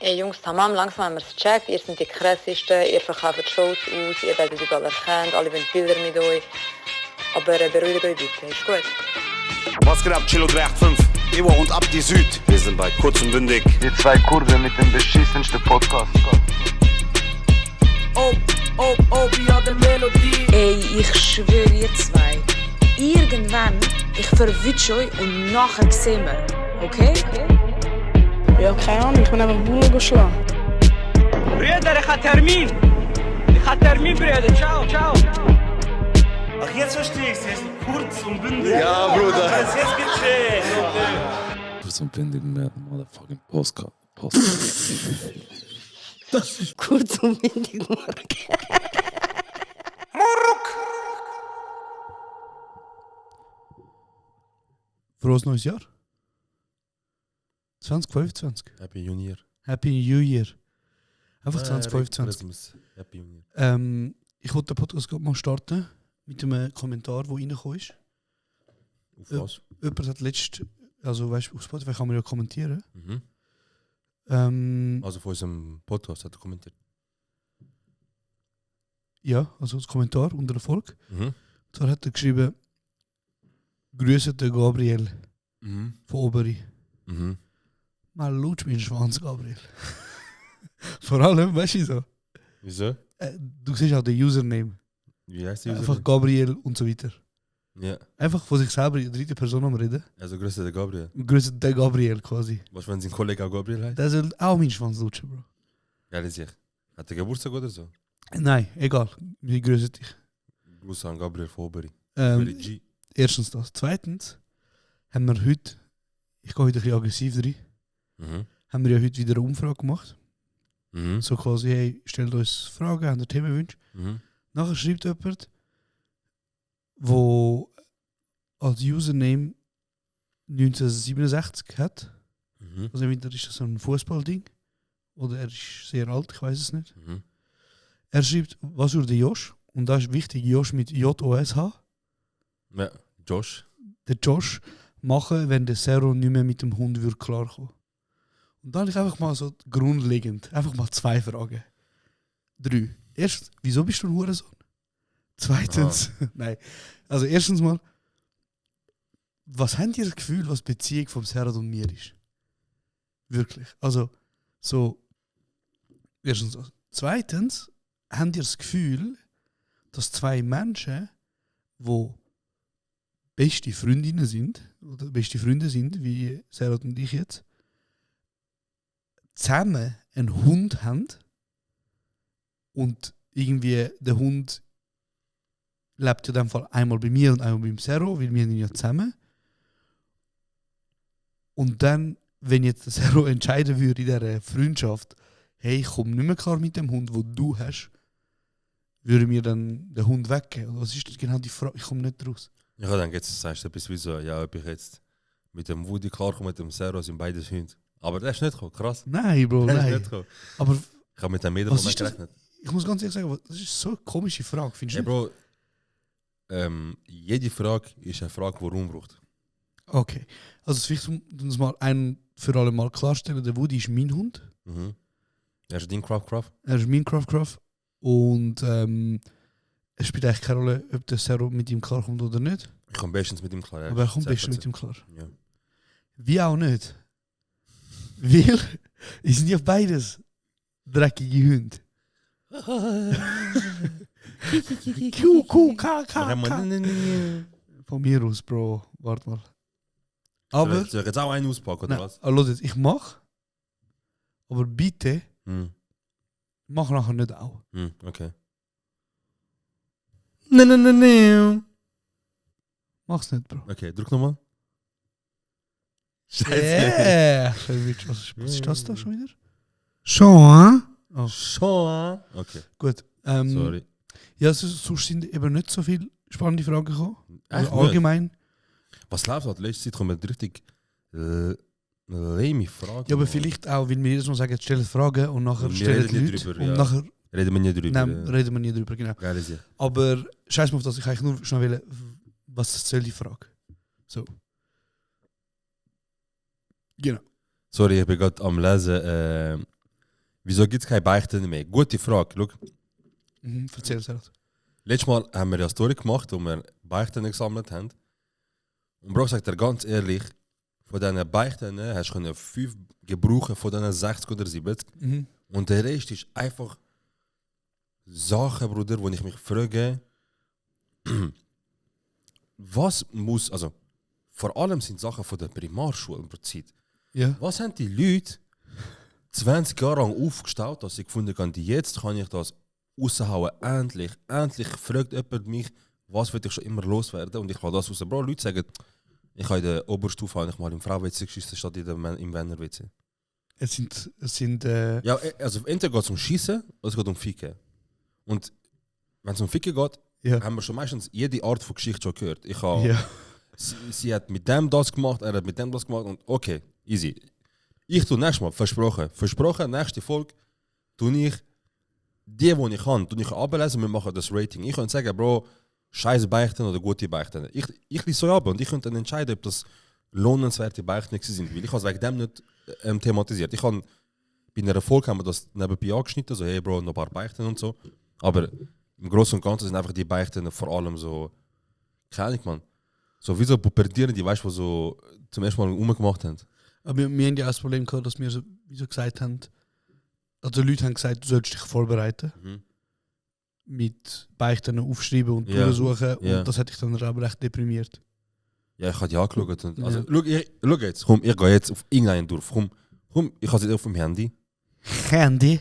Ey Jungs, tamam, langsam haben wir es gecheckt. Ihr seid die krassesten, ihr verkauft Shows aus, ihr werdet überall erkannt, alle wollen Bilder mit euch. Aber beruhigt euch bitte, ist gut. Was geht ab, Chilo 385? Ivo und Abdi Süd. Wir sind bei Kurz und Bündig. Die zwei Kurven mit dem beschissensten Podcast. ja, der Melodie. Ey, ich schwöre ihr zwei. Irgendwann, ich verwünsche euch und nachher sehen wir. Okay? Ja, keine Ahnung, ich bin einfach Bullen geschlagen. Brüder, ich habe Termin. Brüder. Ciao. Ach, jetzt verstehe ich es. Jetzt kurz und bündig. Ja, Bruder. Jetzt gecheckt. Kurz und bündig mehr motherfucking Postcard. Das ist kurz und windig, Frohes neues Jahr. 2025. Happy New Year. Happy New Year. Einfach 2025. Happy New Year. Ich wollte den Podcast gerade mal starten mit einem Kommentar, der reingekommen ist. Auf was? Jemand hat also weißt du, auf Spotify kann man ja kommentieren. Also von unserem Podcast hat er kommentiert. Ja, also das Kommentar unter der Folge. Da hat er geschrieben, Grüße den Gabriel von Oberi. Mal lutsch meinen Schwanz, Gabriel. Vor allem, weißt du so? Wieso? Du siehst auch den Username. Wie heißt der Einfach Gabriel und so weiter. Ja. Einfach von sich selber in der dritten Person am Reden. Also grüße der Gabriel. Grüße den Gabriel quasi. Was, wenn sein Kollege auch Gabriel heißt? Der soll auch meinen Schwanz lutschen, Bro. Geil ist ich. Hat er Geburtstag oder so? Nein, egal. Wir grüßen dich. Grüße an Gabriel von Oberi. G. Erstens das. Zweitens haben wir heute, ich gehe heute ein bisschen aggressiv rein, haben wir ja heute wieder eine Umfrage gemacht. So quasi, hey, stellt uns Fragen, habt ihr Themenwünsche? Nachher schreibt jemand, der als Username 1967 hat. Also entweder ist das so ein Fußballding oder er ist sehr alt, ich weiß es nicht. Er schreibt, was würde Josh, und da ist wichtig, Josh mit J-O-S-H. Ja, Josh. Der Josh machen, wenn der Zero nicht mehr mit dem Hund würde klarkommen. Und dann habe ich einfach mal so grundlegend, einfach mal 2 Fragen. 3. Erstens, wieso bist du ein Hurensohn? Zweitens, nein. Also erstens mal, was habt ihr das Gefühl, was die Beziehung vom Serhat und mir ist? Wirklich. Also, so, erstens das. Zweitens, habt ihr das Gefühl, dass 2 Menschen, die beste Freundinnen sind, oder beste Freunde sind, wie Serhat und ich jetzt, zusammen einen Hund haben und irgendwie der Hund lebt in dem Fall einmal bei mir und einmal beim Zero, weil wir ihn ja zusammen. Und dann, wenn jetzt der Zero entscheiden würde in dieser Freundschaft, hey, ich komme nicht mehr klar mit dem Hund, den du hast, würde mir dann den Hund weggeben? Was ist das genau die Frage? Ich komme nicht raus. Ich habe gedacht, jetzt sagst du etwas wie so, ja, ob ich jetzt mit dem Woody klarkomme, mit dem Zero, sind beides Hunde. Aber der ist nicht gekommen, krass. Nein, Bro, Der ist nein. nicht gekommen. Aber Ich habe mit dem Medium was ist das? gerechnet. Ich muss ganz ehrlich sagen, das ist so eine komische Frage, findest Hey, du? Bro, jede Frage ist eine Frage, die Raum braucht. Okay. Also es ist wichtig, uns mal ein für alle Mal klarstellen, der Woody ist mein Hund. Er ist dein Craft. Er ist mein Craft. Und es spielt eigentlich keine Rolle, ob der Zero mit ihm klarkommt oder nicht. Ich komme bestens mit ihm klar. Ja. Aber er kommt bestens mit ihm klar. Ja. Wie auch nicht. Weil es sind ja beides dreckige Hunde. Von mir aus, Bro. Warte mal. Aber, Soll ich jetzt auch einen auspacken, oder nein, was? also jetzt, ich mach. Aber bitte, mach nachher nicht auch. Okay. Mach's nicht, Bro. Okay, drück nochmal. Yeah. Was ist das da schon wieder? Schon, Oh. Schon. Okay, Gut. sorry. Ja, sonst sind eben nicht so viele spannende Fragen gekommen. Also Echt allgemein. Was läuft halt? Letzte Zeit kommen richtig lame Fragen. Ja, aber vielleicht auch, weil wir jedes Mal sagen, stellt Fragen und nachher Und wir stellen reden die nicht Leute. drüber, Und ja. nachher Reden wir nicht drüber. reden wir nie drüber, genau. Geil ist ja. Aber scheiß mal auf das, ich eigentlich nur schnell will, was soll die Frage? So. Genau. Sorry, ich bin gerade am Lesen. Wieso gibt es keine Beichten mehr? Gute Frage. Schau, Erzähl es halt. letztes Mal haben wir ja eine Story gemacht, wo wir Beichten gesammelt haben. Und Bro, sagt er ganz ehrlich, von diesen Beichten hast du 5 gebrauchen von diesen 60 oder 70. Und der Rest ist einfach Sachen, Bruder, wo ich mich frage, was muss, also vor allem sind Sachen von der Primarschule im Prinzip. Ja. Was haben die Leute 20 Jahre lang aufgestaut, dass ich gefunden habe, jetzt kann ich das raushauen, endlich fragt jemand mich, was will ich schon immer loswerden und ich lasse das raus. Bro, Leute sagen, ich habe in der Oberstufe eigentlich mal im Frauenwitze geschissen statt im Männerwitze. Es sind Ja, also entweder geht es um Schießen oder es geht um Ficken. Und wenn es um Ficken geht, ja. haben wir schon meistens jede Art von Geschichte schon gehört. Ich habe, Ja. sie hat mit dem das gemacht, er hat mit dem das gemacht und okay, easy. Ich tue nächstes Mal, versprochen, nächste Folge tue ich die ich kann, tue ich ablesen, wir machen das Rating. Ich könnte sagen, Bro, scheiß Beichten oder gute Beichten. Ich lese so ab und ich könnte dann entscheiden, ob das lohnenswerte Beichten sind, weil ich habe es wegen dem nicht thematisiert. Ich habe bei einer Folge haben wir das nebenbei angeschnitten, so hey Bro, noch ein paar Beichten und so. Aber im Großen und Ganzen sind einfach die Beichten vor allem so, keine Ahnung, man. So wie so pubertieren, die weißt du, die so zum ersten Mal umgemacht haben. Aber wir haben ja auch das Problem gehabt, dass wir so, wie so gesagt haben, also Leute haben gesagt, du sollst dich vorbereiten. Mit Beichten aufschreiben und Ja. durchsuchen. Ja. Und das hat dich dann aber recht deprimiert. Ja, ich habe die angeschaut. Und, also, Ja. schau jetzt, komm, ich gehe jetzt auf irgendeinen durch. Komm, ich habe es auf dem Handy. Handy?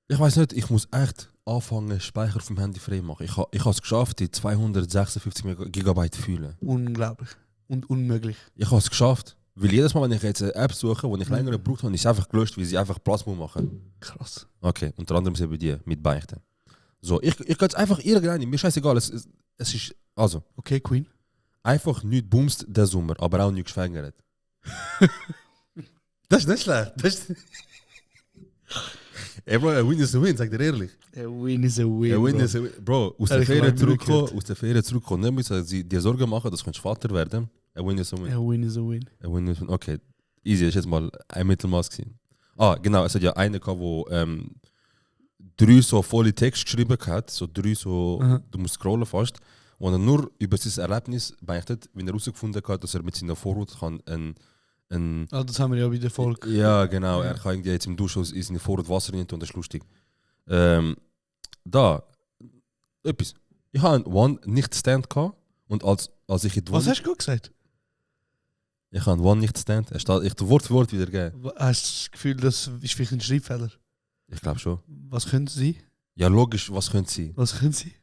Ich weiß nicht, ich muss echt anfangen, Speicher auf dem Handy frei machen. Ich habe es geschafft, die 256 GB zu fühlen. Unglaublich. Und unmöglich. Ich habe es geschafft. Weil jedes Mal, wenn ich jetzt eine App suche, die ich länger gebraucht habe, ist sie einfach gelöscht, weil sie einfach Platz machen. Krass. Okay, unter anderem sind bei dir mit Beichten. So, ich gehe jetzt einfach irgendeine, mir scheißegal, es ist, also, Okay, Queen. einfach nicht bumst der Sommer, aber auch nicht geschwängert. Das ist nicht schlecht. Ey Bro, ein Win ist ein Win, sag dir ehrlich. A win is a win. Ein Win bro. ist ein Win. Bro, aus Ja, der ich Ferien mag zurückkommen, nicht müssen sie dir Sorgen machen, dass du Vater werden. Ein Win ist ein Win. A win is a win. Ein Win ist ein Win. Okay, easy, das ist jetzt mal ein Mittelmaß gewesen. Genau, es hat ja einen gehabt, wo 3 so volle Text geschrieben hat, so 3 so, du musst scrollen fast, wo er nur über sein Erlebnis beichtet, wenn er herausgefunden hat, dass er mit seiner Vorhaut kann Ah, das haben wir ja bei der Folge. ja, genau, er kann irgendwie jetzt im Duschen in seine Vorhaut Wasser rein tun und das ist lustig. Da, etwas. Ich habe einen One-Nicht-Stand gehabt und als ich in die Was Wohnung- hast du gerade gesagt? Ich habe einen One-Nicht-Stand, ich habe Wort für Wort wieder gegeben. Hast du das Gefühl, das ist vielleicht ein Schreibfehler? Ich glaube schon. Was können sie? Ja, logisch, was könnte sie? Was können sie?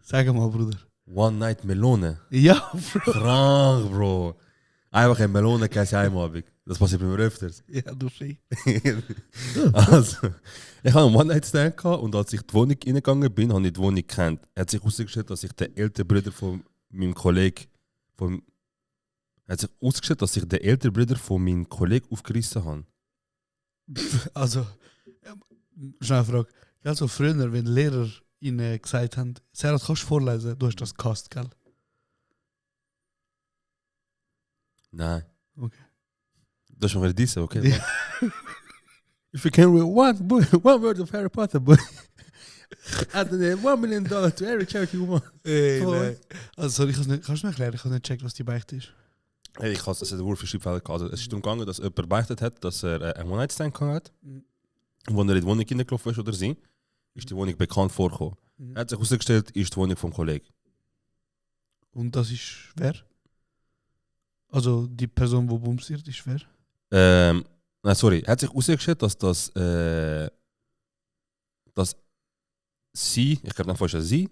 Sag mal, Bruder. One-Night-Melone. Ja, Bro. Krank, Bro. Einfach eine Melone essen einmal Abend. Das passiert bei mir öfters. Ja, du frei. Also, ich habe einen One-Night-Stand gehabt und als ich in die Wohnung reingegangen bin, habe ich die Wohnung gekannt. Er hat sich herausgestellt, dass ich den älteren Bruder von meinem Kollegen aufgerissen habe. Also, schnell eine Frage. Also früher, wenn Lehrer ihnen gesagt haben, Sarah, kannst du vorlesen? Du hast das gehasst, gell? Nein. Okay. Das ist schon wieder diese, okay? Ja. If you can read one word of Harry Potter, boy. Add $1 million to every charity you want. Ey, Voll. nein. Also, sorry, kannst du mir erklären? Ich kann nicht checken, was die Beichte ist. Hey, ich habe es in der Wurfschreibfehler gehabt. Also, es ist darum gegangen, dass jemand beichtet hat, dass er einen One-Night-Stand hat. Und wenn er in die Wohnung reingelaufen ist oder sie, ist die Wohnung bekannt vorgekommen. Er hat sich herausgestellt, ist die Wohnung vom Kollegen. Und das ist wer? Also, die Person, die bumsiert, ist wer? Nein, sorry. Er hat sich herausgestellt, dass sie, ich glaube,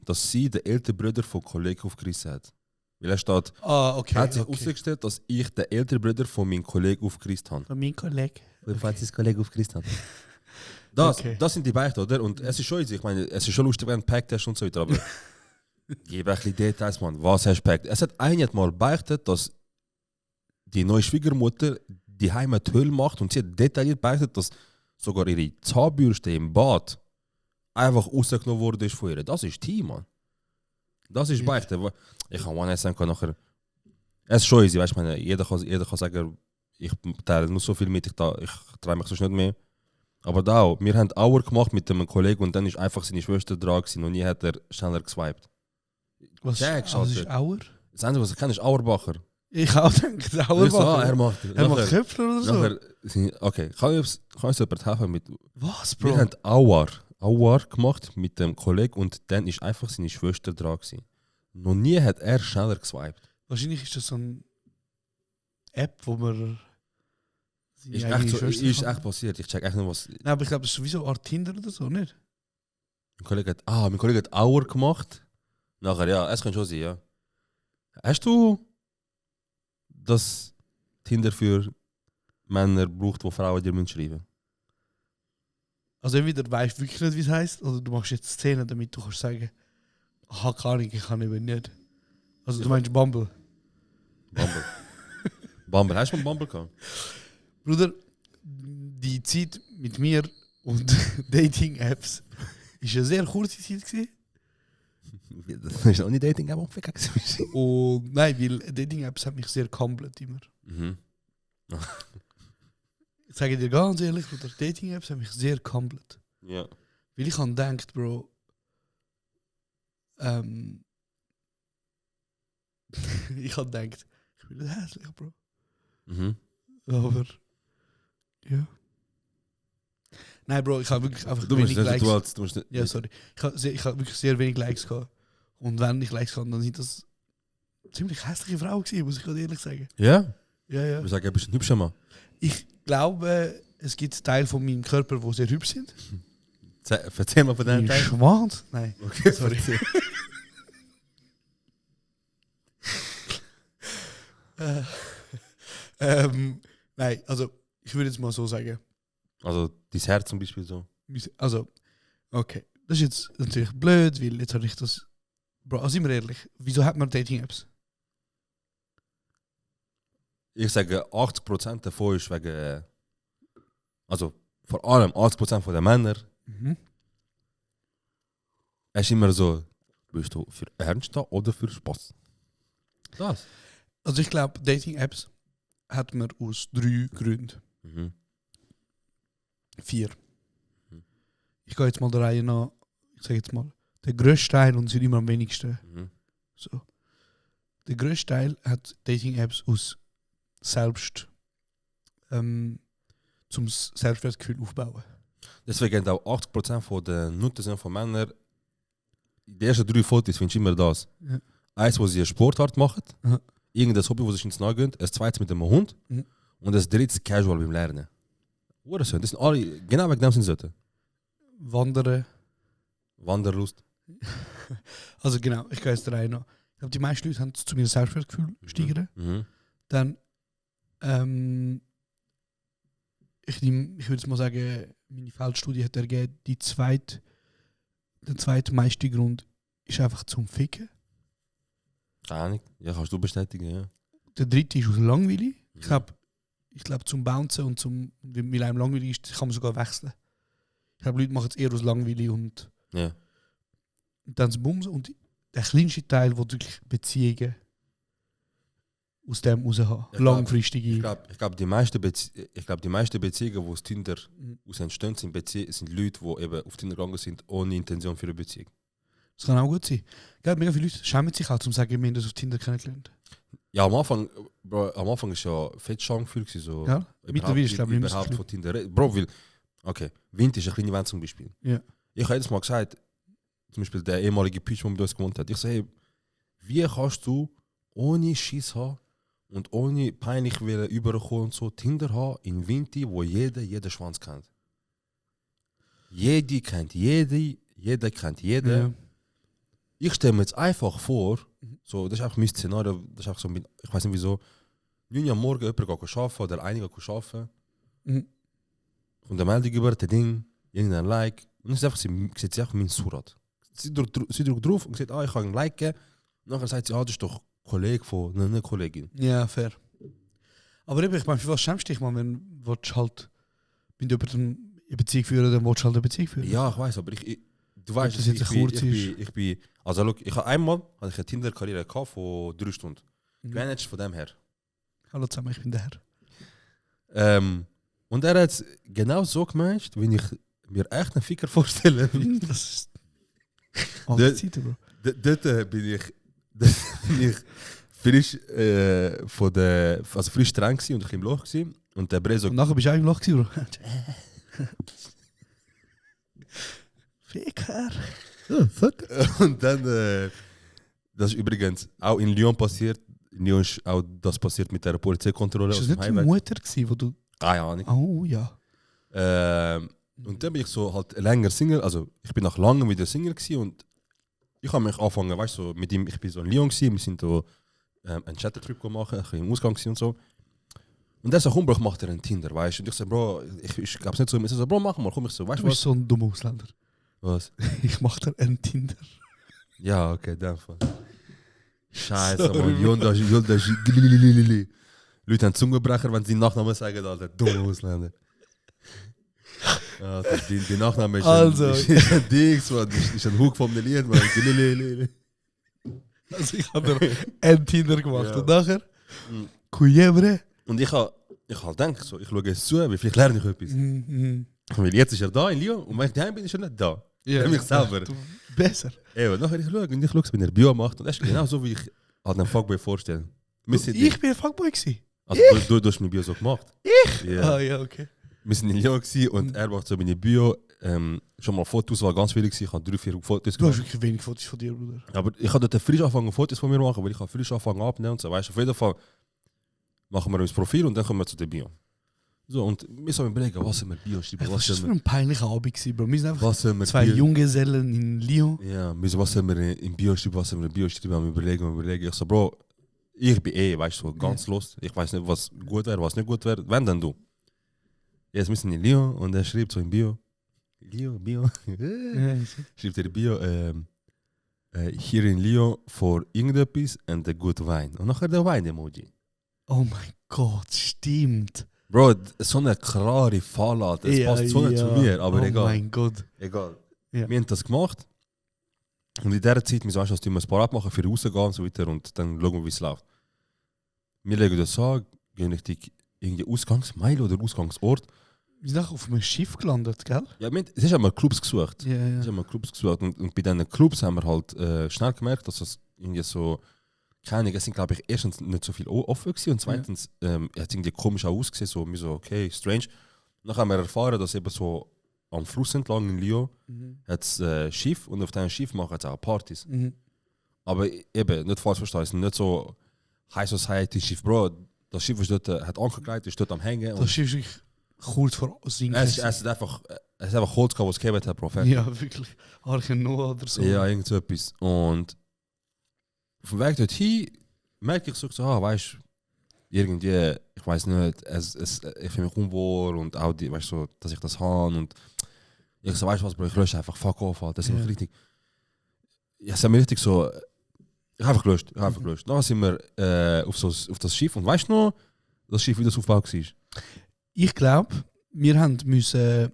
dass sie den älteren Bruder vom Kollegen aufgerissen hat. Weil er steht, Ah, okay. er hat sich okay. herausgestellt, dass ich den älteren Bruder von meinem Kollegen aufgerissen habe. Von meinem Kollegen. Weil Franzis Kollege aufgerissen hat. Okay. Das sind die Beichte, oder? Und es ist schon easy. Ich meine, es ist schon lustig, wenn du Packt hast und so weiter, aber gib ein bisschen Details, man. Was hast du Packt? Es hat einmal beichtet, dass die neue Schwiegermutter die Heime die Hölle macht und sie hat detailliert beichtet, dass sogar ihre Zahnbürste im Bad einfach rausgenommen worden ist von ihr. Das ist Team, man. Das ist Beichte. Ich kann One-Night-Stand nachher. Es ist schon easy, weißt du, jeder kann sagen, ich teile nur so viel mit, ich traue mich sonst nicht mehr. Aber da auch, wir haben Hour gemacht mit einem Kollegen und dann ist einfach seine Schwester dran gewesen und nie hat er schneller geswiped. Was Checkst, ist Alter. Auer? Das Einzige, was ich kenne, ist Auerbacher. Ich auch denke, Er Auerbacher. macht Er macht Köpfler oder so? Okay, kann uns jemand helfen mit... Was, Wir Bro? haben Auer gemacht mit dem Kollegen und dann ist einfach seine Schwester dran gewesen. Noch nie hat er schneller geswiped. Wahrscheinlich ist das so eine App, wo man... seine Ist eigene echt, so, Schwester ist kann. echt passiert. Ich check echt nicht, was... Nein, aber ich glaube, das ist sowieso eine Art Tinder oder so, nicht? Mein Kollege hat Auer gemacht. Nachher, ja, es kann schon sein, ja. Hast du das Tinder für Männer braucht, wo Frauen dir schreiben müssen? Also entweder weißt du wirklich nicht, wie es heisst, oder du machst jetzt Szenen, damit du kannst sagen, aha, kann ich kann eben nicht. Also du meinst Bumble. Bumble. Bumble, hast du mal Bumble gehabt? Bruder, die Zeit mit mir und Dating-Apps ist eine sehr kurze Zeit gewesen. Das ist auch nicht Dating, aber Und nein, weil Dating-Apps haben mich sehr komplett immer. Mhm. Ich sage dir ganz ehrlich, Bruder, Dating-Apps haben mich sehr komplett. Ja. Weil ich habe gedacht, Bro, ich habe gedacht, ich bin nicht hässlich, Bro. Mhm. Aber, ja. Nein, Bro, ich habe wirklich einfach Du musst wenig nicht, Likes. du musst nicht. Ja, sorry. Ich habe wirklich sehr wenig Likes gehabt. Und wenn ich Likes hatte, dann sind das ziemlich hässliche Frauen gewesen, muss ich gerade ehrlich sagen. Ja? Ja, ja. Ich sage, du bist ein hübscher Mann. Ich glaube, es gibt Teile von meinem Körper, die sehr hübsch sind. Erzähl mal von deinem Teil. Schwanz? Nein. Okay, Sorry. Nein, also ich würde jetzt mal so sagen. Also, dein Herz zum Beispiel so. Also, okay. Das ist jetzt natürlich blöd, weil jetzt habe ich das. Bro, also sind wir ehrlich, wieso hat man Dating-Apps? Ich sage, 80% davon ist wegen. Also, vor allem 80% von den Männern. Es ist immer so, bist du für Ernst da oder für Spaß? Das. Also ich glaube, Dating-Apps hat man aus 3 Gründen. Mhm. 4. Ich gehe jetzt mal der Reihe nach. Ich sage jetzt mal, der grösste Teil und sind immer am wenigsten. Mhm. So. Der grösste Teil hat Dating-Apps aus selbst zum Selbstwertgefühl aufbauen. Deswegen auch 80% von den Nutzer von Männern, die ersten 3 Fotos findest du immer das. Ja. Eins, wo sie eine Sportart machen, Aha. irgendein Hobby, wo sie sich ins Nahe gehen, ein zweites mit einem Hund Mhm. und das dritte casual beim Lernen. Oder so, das sind alle, genau wegen dem sind sie dort. Wandern. Wanderlust. Also genau, ich gehe jetzt der Reihe nach. Ich glaube, die meisten Leute haben es zu mir Selbstwertgefühl steigern. Mhm. Dann, ich würde jetzt mal sagen, meine Feldstudie hat ergeben, der zweitmeiste Grund ist einfach zum Ficken. Keine Ahnung. Ja, kannst du bestätigen, ja. Der dritte ist aus Langweile. Ich glaube zum Bouncen und weil einem langweilig ist, kann man sogar wechseln. Ich glaube, Leute machen es eher aus Langweile und Ja. dann das Bumsen. Und der kleinste Teil, wo wirklich Beziehungen aus dem raus haben. Ich Langfristige. Ich glaube, die meisten Beziehungen, die aus Tinder aus entstehen, sind Leute, die eben auf Tinder gegangen sind, ohne Intention für eine Beziehung. Das kann auch gut sein. Gell, mega viele Leute schämen sich auch, um zu sagen, wir haben das auf Tinder kennengelernt. Ja, am Anfang ist ja fett Schamgefühl gewesen, so. Ja, mittlerweile ist, glaube ich, nicht mehr so überhaupt von Tinder reden. Bro, weil, okay, Wind ist ein kleines Event zum Beispiel. Ja. Ich habe jedes Mal gesagt, zum Beispiel der ehemalige Pitch, der mit uns gewohnt hat, ich sage, hey, wie kannst du ohne Schiss haben und ohne peinlich überkommen und so Tinder haben in Winter, wo jeder Schwanz kennt? Jeder kennt jeden. Ja. Ich stelle mir jetzt einfach vor, so, das ist auch mein Szenario, das ist auch so, ich weiß nicht wieso, 9 Uhr am Morgen jemand geht arbeiten oder einige geht arbeiten, Mhm. und der Meldung über das Ding, irgendein Like, und dann sieht sie einfach mein Surat. Sie drückt drauf und sagt, ich kann ein Like geben, und nachher sagt sie, das ist doch Kollege von einer Kollegin. Ja, fair. Aber eben, ich meine, für was schämst du dich mal, wenn du halt mit jemandem eine Beziehung führen, dann willst du halt eine Beziehung führen? Ja, ich weiß, aber du weißt, das jetzt kurz also look, ich habe einmal eine Tinder-Karriere gehabt von 3 Stunden. Mhm. Managed von dem her. Hallo zusammen, ich bin der Herr. Und er hat es genau so gemeint, wie ich mir echt einen Ficker vorstelle. Das ist... Alte Zeiten, Bro. Dort bin ich frisch von der... Also frisch streng gewesen und ich im Loch gewesen. Und der Bre so... Und nachher bist du auch im Loch gewesen, Bro. Ficker. Oh, fuck. Und dann... das ist übrigens auch in Lyon passiert. In Lyon ist auch das passiert mit der Polizeikontrolle. Ist das nicht deine Mutter gewesen, wo du... Ja, Ahnung. Oh, ja. Und dann bin ich so halt länger Single, also ich bin nach langem wieder Single gewesen und ich habe mich angefangen, weißt du, so, mit ihm, ich bin so in Lyon gewesen, wir sind so einen Chattertrip gemacht, ein bisschen im Ausgang gewesen und so. Und der so, komm Bro, macht er einen Tinder, weißt du. Und ich so, Bro, ich gab's nicht so, ich so, Bro, mach mal, komm, ich so, weißt Du du bist was? so ein dummer Ausländer. Was? Ich mach dir einen Tinder. Ja, okay, in dem Fall. Scheiße, Sorry, man, Yonda, glilililili. Leute haben Zungenbrecher, wenn sie den Nachnamen sagen, Alter, dumme Ausländer. Alter, die Nachname ist Also. ein Dings, man, ist ein Hook vom Lied, man, glilililili. Also ich habe dir einen Tinder gemacht. Ja. Und nachher... Mhm. Kujebre. Und ich halt denke so, ich schaue jetzt zu, weil vielleicht lerne ich etwas. Weil jetzt ist er da in Lyon und wenn ich daheim bin, ist er nicht da. Ja, Für mich selber. Besser. Ey, und nachher ich schaue und ich schaue, wenn er Bio macht und das ist genau so, wie ich an den Fuckboy vorstelle. Wir sind Ich bin ein Fuckboy gewesen. also du hast mein Bio so gemacht. Ja. Ah ja, okay. Wir sind in Lyon gewesen und er macht so meine Bio. Schon mal Fotos, war ganz schwierig gewesen. Ich habe 3-4 Fotos Du hast gemacht. wirklich wenig Fotos von dir, Bruder. Aber ich habe dort frisch angefangen Fotos von mir zu machen, weil ich habe frisch angefangen abnehmen und so. Weißt du, auf jeden Fall machen wir unser Profil und dann kommen wir zu der Bio. So, und wir sollen überlegen, was sind wir Bio schreiben, Was was war das sollen für wir... ein peinlicher Abend gewesen, Bro? Wir sind einfach Was sollen wir zwei Bio- Junggesellen in Lyon. Ja, was sollen wir im Bio schreiben, was sollen wir im Bio schreiben, am überlegen. Ich so, Bro, ich bin weißt du, so ganz los. Ich weiß nicht, was gut wäre, was nicht gut wäre. Wenn dann du. Jetzt müssen wir in Lyon und er schreibt so im Bio. Bio. Schreibt er in Bio, hier in Lyon für irgendetwas und ein guter Wein. Und nachher der Wein-Emoji. Oh mein Gott, stimmt. Bro, so eine klare Fallart. Es passt so nicht zu mir, aber oh egal. Oh mein Gott. Egal. Ja. Wir haben das gemacht. Und in dieser Zeit, wir sagen, dass wir ein paar abmachen, für rausgehen und so weiter. Und dann schauen wir, wie es läuft. Wir legen das an, gehen richtig irgendwie Ausgangsmeile oder Ausgangsort. Wir sind auch auf einem Schiff gelandet, gell? Ja, es ist einmal Clubs gesucht. Ja, Es ist einmal Clubs gesucht. Und bei diesen Clubs haben wir halt schnell gemerkt, dass es irgendwie so. Keine Ahnung, es sind, glaube ich, erstens nicht so viel offen gewesen und zweitens hat es irgendwie komisch auch ausgesehen, so, wir so, okay, strange. Dann haben wir erfahren, dass eben so am Fluss entlang in Lyon hat es Schiff und auf diesem Schiff machen sie auch Partys. Aber eben, nicht falsch verstehen, es sind nicht so High Society Schiff, Bro. Das Schiff ist dort, hat angelegt, ist dort am Hängen. Das Schiff ist wirklich kurz vor Sinken. Es hat einfach Holz gehabt, was es gegeben hat, Bro. Ja, wirklich. Arche Noah oder so. Ja, irgend so etwas. Und auf dem Weg dorthin merke ich so, weißt du, irgendwie, ich weiß nicht, ich fühle mich unwohl und auch, weißt du, so, dass ich das habe. Und ich so, weißt du was, Bro, ich lösche einfach, fuck off, Alter. Das ist richtig. Ja, es hat mir richtig so. Ich habe einfach gelöscht. Dann sind wir auf das Schiff und weißt du noch, das Schiff, wie das aufgebaut war? Ich glaube, wir haben müssen.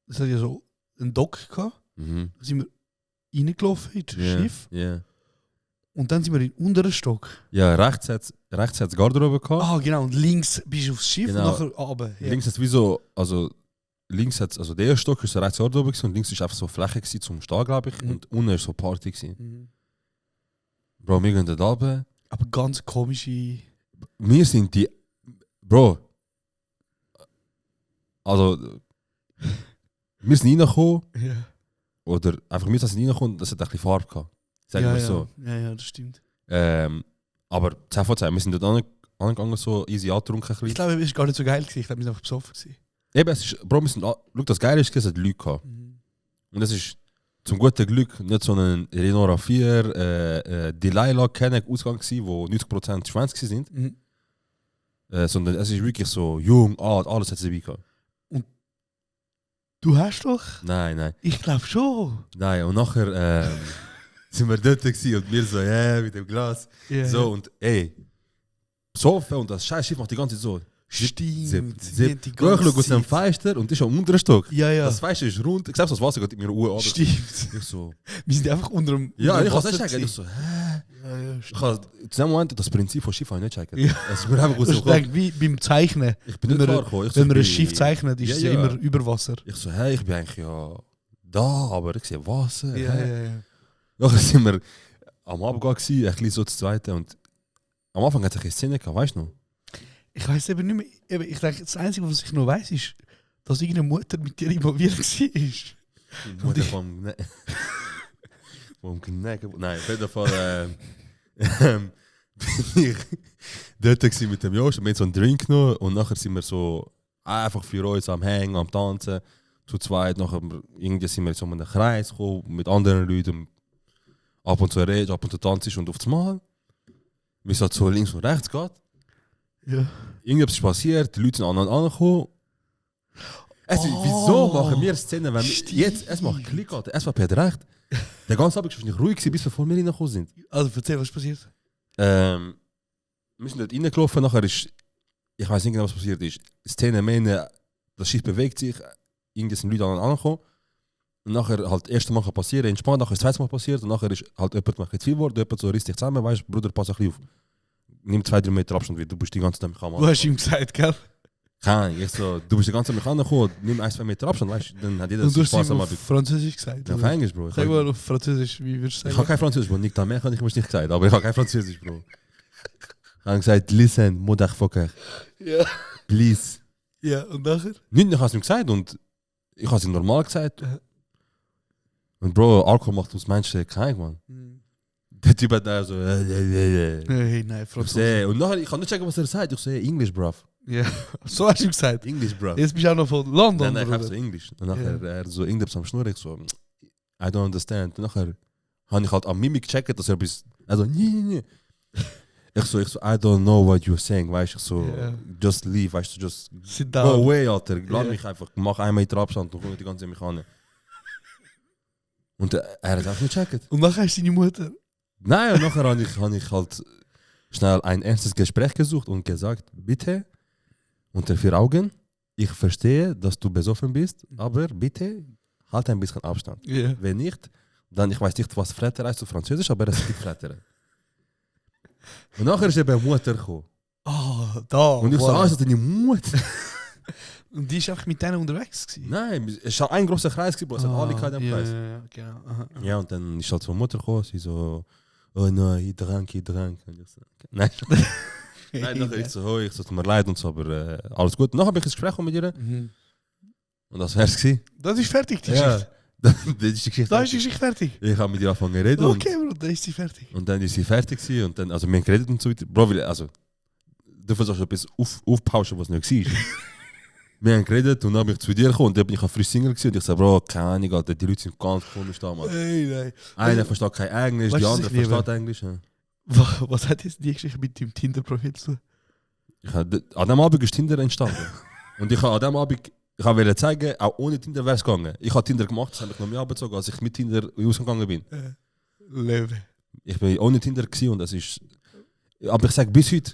Es hat ja so einen Dock gehabt. Da sind wir reingelaufen in das Schiff. Yeah. Und dann sind wir in den unteren Stock. Ja, rechts hat es Garderobe gehabt. Ah, genau. Und links bist du aufs Schiff Genau. und nachher runter. Ja. Links hat es wie so, also links hat also der erste Stock ist so rechts Garderobe gewesen und links ist einfach so Fläche gewesen zum Stehen, glaube ich. Und unten ist so Party gewesen. Bro, wir gehen dort runter. Aber ganz komische. Wir sind die. Bro. Also. Wir sind reingekommen. Ja. Oder einfach wir sind reingekommen, das hat ein bisschen Farbe gehabt. Sagen wir so. Ja, das stimmt. Aber 10 von 10, wir sind dort angegangen, so easy angetrunken. Ich glaube, es war gar nicht so geil gewesen. Ich glaube, wir sind einfach besoffen gewesen. Eben, es ist, Bro, wir sind, schau, das Geile ist, es hat Leute gehabt. Und das ist zum guten Glück nicht so ein Renault RAV4, Delilah Kenneck Ausgang gewesen, wo 90% Schwänze sind. Sondern es ist wirklich so jung, alt, alles hat sie dabei gehabt. Du hast doch? Nein. Ich glaube schon. Nein, und nachher sind wir dort gewesen und wir so, mit dem Glas. Ja. So, und ey, besoffen und das scheiß Schiff macht die ganze Zeit so. Stimmt. Ich schaue aus dem Fenster und ist am unteren Stock. Ja. Das Fenster ist rund. Selbst das Wasser geht in mir Uhr an. Stimmt. Ich so. Wir sind einfach unter dem. Ja, unter ich dem kann es Wasser nicht sagen. Ich gewesen. so, Ich habe zu dem Moment das Prinzip von Schiff nicht checken. Ja. Es ist mir einfach Ich rausgekommen. denke, wie beim Zeichnen. Ich bin nicht Wenn klar man, gekommen. Ich wenn man ein ich Schiff bin- zeichnet, ist es ja immer über Wasser. Ich so, hey, ich bin eigentlich ja da, aber ich sehe Wasser. Ja, hä? ja, ja. Ja, dann sind wir am Abend gewesen, ein bisschen so das Zweite. Und am Anfang hat es eine Szene gehabt, weißt du noch? Ich weiß eben nicht mehr. Eben, ich denke, das Einzige, was ich noch weiß, ist, dass irgendeine Mutter mit dir involviert war. Die Mutter vom Kneck. Nein, auf jeden Fall bin ich dort gewesen mit dem Josh. Wir haben so einen Drink genommen und nachher sind wir so einfach für uns am Hängen, am Tanzen. Zu zweit, nachher irgendwie sind wir so in einen Kreis gekommen mit anderen Leuten. Und ab und zu redest, ab und zu tanzt und auf das Mal. Wie es halt so links und rechts geht. Ja. Irgendetwas ist passiert, die Leute sind aneinander angekommen. Wieso machen wir Szenen, wenn wir jetzt, es macht Klick, Alter, SVP hat recht. Der ganze Abend war wahrscheinlich ruhig gewesen, bis bevor wir reingekommen sind. Also erzähl, was ist passiert? Wir sind dort reingelaufen, nachher ist, ich weiß nicht genau, was passiert ist. Die Szene meinen, das Schiff bewegt sich, irgendwie sind Leute aneinander angekommen. Und nachher halt das erste Mal kann passieren, entspannt, nachher ist das zweite Mal passiert und nachher ist halt jemand macht zu viel geworden, jemand so riss dich zusammen, weißt du, Bruder, pass ein bisschen auf. Nimm 2-3 Meter Abstand, weil du bist die ganze Zeit mit Du hast ihm gesagt, gell? Keine Ahnung, ich so, du bist die ganze Zeit mit angekommen, nimm 1-2 Meter Abstand, weißt du, dann hat jeder Und du hast Spaß ihm am auf Abend. Französisch gesagt. Ja, auf oder? Englisch, Bro. Ich Sag mal auf Französisch, wie würdest du habe sagen? kein Französisch, Bro. Nicht da mehr kann ich mir nicht gesagt, aber ich habe kein Französisch, Bro. Ich habe gesagt, listen, motherfucker, Ja. please. Ja, und nachher? Nicht, ich habe es ihm gesagt und ich habe es ihm normal gesagt. Und Bro, Alkohol macht uns Menschen krank, man. Der Typ hat da so, Hey, nein, Ich Französisch. sehe, und nachher, ich kann nicht checken, was er sagt. Ich sehe English, bruv. Ja, so hast du ihm gesagt. English, bruv. Jetzt bist du auch noch von London, Nein, ich habe so Bruder. Englisch. Und nachher, er so irgendwas am Schnurren, ich so, I don't understand. Und nachher habe ich halt am Mimik gecheckt, dass er bis, also, nee. Ich so, I don't know what you're saying, weißt du, ich so, Ja. just leave, weißt du, just Sit go down. away, Alter. Lass Ja. mich einfach, mach 1 Meter Abstand und komm die ganze Zeit mich an. Und er hat einfach nicht gecheckt. Und nachher hast du deine Mutter. Nein, und nachher habe ich halt schnell ein ernstes Gespräch gesucht und gesagt, bitte, unter 4 Augen, ich verstehe, dass du besoffen bist, aber bitte, halt ein bisschen Abstand. Ja. Wenn nicht, dann, ich weiß nicht, was Fretter heißt auf Französisch, aber es gibt Fretter. Und nachher ist eben Mutter gekommen. Ah, da. Und ich so, voilà. ist das deine Mutter? Und die war einfach mit denen unterwegs gewesen. Nein, es war ein großer Kreis, es hat alle keinen ja, Preis. ja, genau. Aha. Ja, und dann ist halt so Mutter gekommen, sie so, oh nein, ich trank. Und ich so, okay. Nein, nein, nachher ich so, oh, ich so, tut mir leid und so, aber alles gut. Und nachher habe ich ein Gespräch mit ihr Mhm. und das wär's gewesen. Das ist fertig, die Ja, Geschichte. das ist die Geschichte. Da ist die Geschichte fertig. Ich habe mit ihr angefangen zu reden Okay, Bro, da ist sie fertig. und dann ist sie fertig gewesen und dann, also wir haben geredet und so weiter. Bro, also, du versuchst etwas aufpauschen, was nicht war. Wir haben geredet und dann bin ich zu dir gekommen und dann bin ich frisch Single gewesen und ich so, Bro, keine Ahnung, Alter, die Leute sind ganz komisch da, Mann. Hey, nein. Einer versteht kein Englisch, Weißt die du, was andere ich liebe? versteht Englisch. Ja. Was hat jetzt die Geschichte mit dem Tinder-Profil zu tun? An dem Abend ist Tinder entstanden. Und ich habe an dem Abend, ich wollte zeigen, auch ohne Tinder wäre es gegangen. Ich habe Tinder gemacht, das habe ich noch mehr abgezogen, als ich mit Tinder ausgegangen bin. Löwe. Ich bin ohne Tinder gewesen und das ist. Aber ich sage bis heute,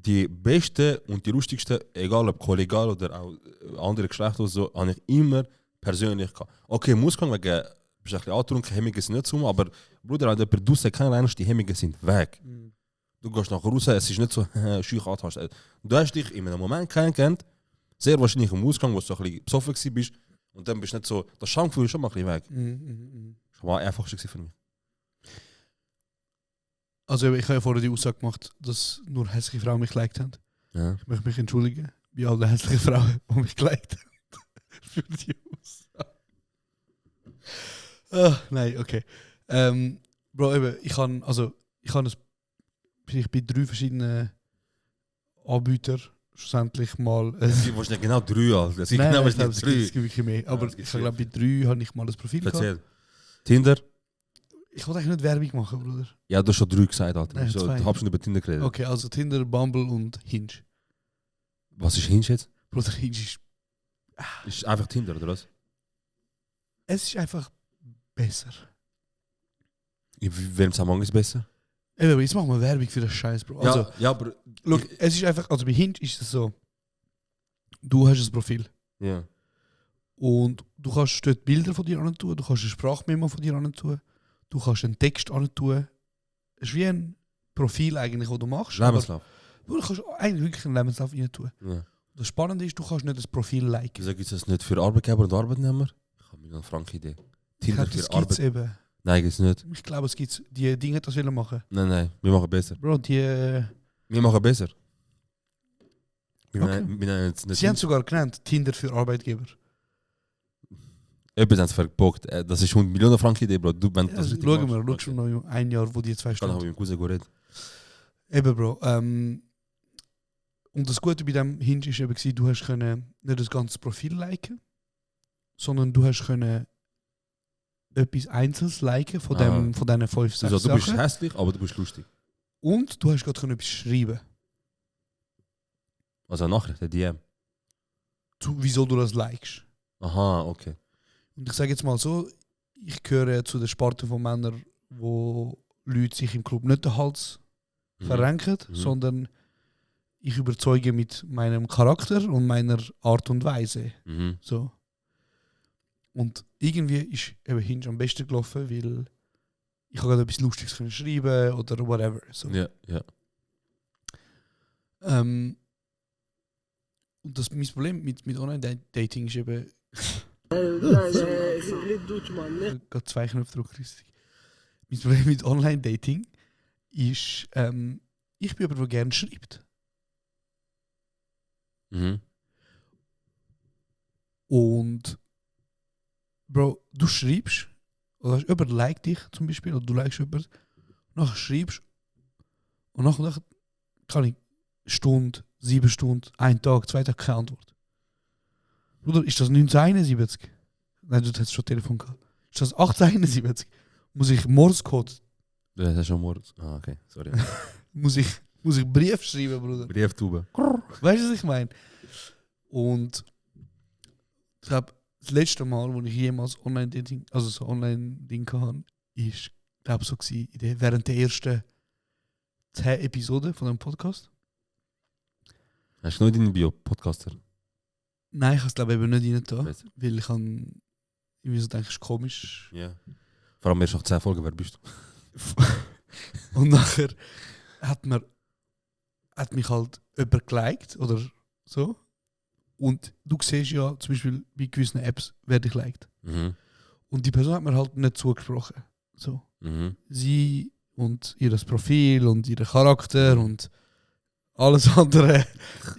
die beste und die lustigste, egal ob kollegial oder auch andere Geschlechter oder so, habe ich immer persönlich gehabt. Okay, muss gehen, wegen, bist ein bisschen angetrunken, Hemmungen sind nicht so, aber Bruder, wenn jemand draussen kennenlernst, die Hemmungen sind weg. Du gehst nachher raus, es ist nicht so, schüch hast. Du hast dich in einem Moment kennengelernt, sehr wahrscheinlich im Ausgang, wo du so ein bisschen besoffen warst, und dann bist du nicht so, das Schamgefühl ist schon mal ein bisschen weg. Das war einfach für mich. Also ich habe ja vorher die Aussage gemacht, dass nur hässliche Frauen mich geliked haben. Ja. Ich möchte mich entschuldigen bei allen hässlichen Frauen, die mich geliked haben. Für die Aussage. Nein, okay. Bro, eben, ich kann vielleicht bei 3 verschiedenen Anbietern schlussendlich mal... Es gibt wahrscheinlich genau 3, Alter. Es gibt Nein, genau ich glaube, es wahrscheinlich gibt wirklich mehr. Aber es gibt ich glaube, bei 3 habe ich mal ein Profil gehabt. Erzähl. Tinder? Ich wollte eigentlich nicht Werbung machen, Bruder. Ja, du hast schon 3 gesagt, Alter. Nein, So, 2. du hast schon über Tinder geredet. Okay, also Tinder, Bumble und Hinge. Was ist Hinge jetzt? Bruder, Hinge ist... Ist einfach Tinder, oder was? Es ist einfach besser. In welchem Zusammenhang ist es besser? Eben, jetzt machen wir Werbung für das Scheiß, Bro. Also, ja, aber... look, es ist einfach... Also bei Hinge ist es so... Du hast ein Profil. Ja. Und du kannst dort Bilder von dir an tun, du kannst eine Sprachmemo von dir an tun, du kannst einen Text an tun, ist wie ein Profil eigentlich, das du machst. aber Lebenslauf. Du kannst eigentlich wirklich einen Lebenslauf rein tun. Ja. Das Spannende ist, du kannst nicht das Profil liken. Wieso gibt es das nicht für Arbeitgeber und Arbeitnehmer? Ich habe mir eine franke Idee. Ich Tinder glaube, das für gibt es Arbeit. eben. Nein, gibt's nicht. Ich glaube, es gibt die Dinge, das wollen machen. Nein, wir machen besser. Bro, die... Wir machen besser. Wir Okay. nennen jetzt nicht. Sie haben sogar genannt, Tinder für Arbeitgeber. Etwas haben sie verbockt. Das ist 100 Millionen Franken Idee, Bro. Du, wenn Ja, das richtig schauen machst, wir, schau okay. schon noch ein Jahr, wo die zwei Kann ich stehen. mit meinem Cousin reden. Eben, Bro. Und das Gute bei dem Hinge ist eben, gewesen, du hast können nicht das ganze Profil liken, sondern du hast können etwas Einzelnes liken von diesen 5, 6 Also, du bist Sachen. hässlich, aber du bist lustig. Und du hast gerade können etwas schreiben. Also eine Nachricht, eine DM. Wieso du das likest. Aha, okay. Und ich sage jetzt mal so, ich gehöre zu der Sparte von Männern, wo Leute sich im Club nicht den Hals verrenken, sondern ich überzeuge mit meinem Charakter und meiner Art und Weise. Mhm. So. Und irgendwie ist eben Hinge am besten gelaufen, weil ich habe gerade etwas Lustiges können schreiben oder whatever. So. Ja, ja. Und das mein Problem mit Online-Dating ist eben... Gerade 2 Knopfdruck, richtig. Mein Problem mit Online-Dating ist, ich bin aber, der gerne schreibt. Mhm. Und Bro, du schreibst, oder jemand liked dich zum Beispiel, oder du likest jemanden, nachher schreibst und nachher kann ich Stunde, 7 Stunden, 1 Tag, 2 Tage keine Antwort. Bruder, ist das 1971? Nein, du hast schon Telefon gehabt. Ist das 1871? Muss ich Morse-Code? Das ist schon morgens. Ah, okay, sorry. Muss ich Brief schreiben, Bruder? Brieftube. Weißt du, was ich meine? Und ich glaube, das letzte Mal, wo ich jemals Online-Dating, also so Online-Ding hatte, ist, glaube ich, so gewesen, während der ersten 10 Episoden von dem Podcast. Hast du noch in deinem Bio Podcaster? Nein, ich habe es glaube ich eben nicht rein da, Besser. weil ich irgendwie so denke, es ist komisch. Ja. Vor allem erst nach 10 Folgen, wer bist du? Und nachher hat mich halt jemand geliked oder so. Und du siehst ja zum Beispiel bei gewissen Apps, wer dich liked. Mhm. Und die Person hat mir halt nicht zugesprochen. So. Mhm. Sie und ihr Profil und ihr Charakter und alles andere.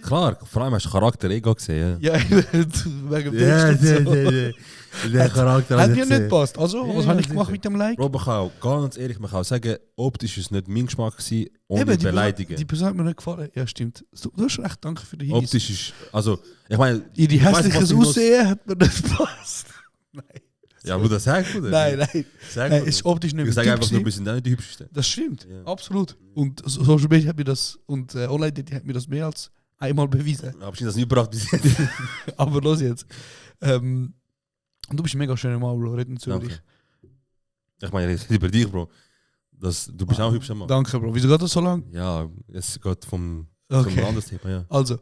Klar, vor allem hast du Charakter Ego gesehen. Ja, wegen dem Text und so. Der Charakter Hat mir nicht gepasst. Also, Ja, was habe ich sicher. gemacht mit dem Like? Bro, man kann auch, ganz ehrlich, man kann auch sagen, optisch ist es nicht mein Geschmack gewesen, ohne Eben, die Beleidigen. Die Person hat mir nicht gefallen. Ja, stimmt. Du hast recht, danke für den Hinweis. Optisch ist, also, ich meine... Ihre ich weiss, hässliches was ich noch- Aussehen hat mir nicht gepasst. Nein. Ja, aber das sagst du, Nein, nein. Sag Nein, es ist optisch nicht Ich mein sage Typ einfach nur, gewesen. wir sind auch nicht die Hübschesten. Das stimmt, Ja. absolut. Und Social Media hat mir das, und Online-Dating hat mir das mehr als einmal bewiesen. Aber ich habe das nie gebracht bis jetzt. Aber los jetzt. Und du bist ein mega schöner Mann, Bro. Reden Zürich. Danke. Ich meine, ich rede über dich, Bro. Du bist auch ein hübscher Mann. Danke, Bro. Wieso geht das so lang? Ja, es geht zum Okay. anderes Thema, ja. Also,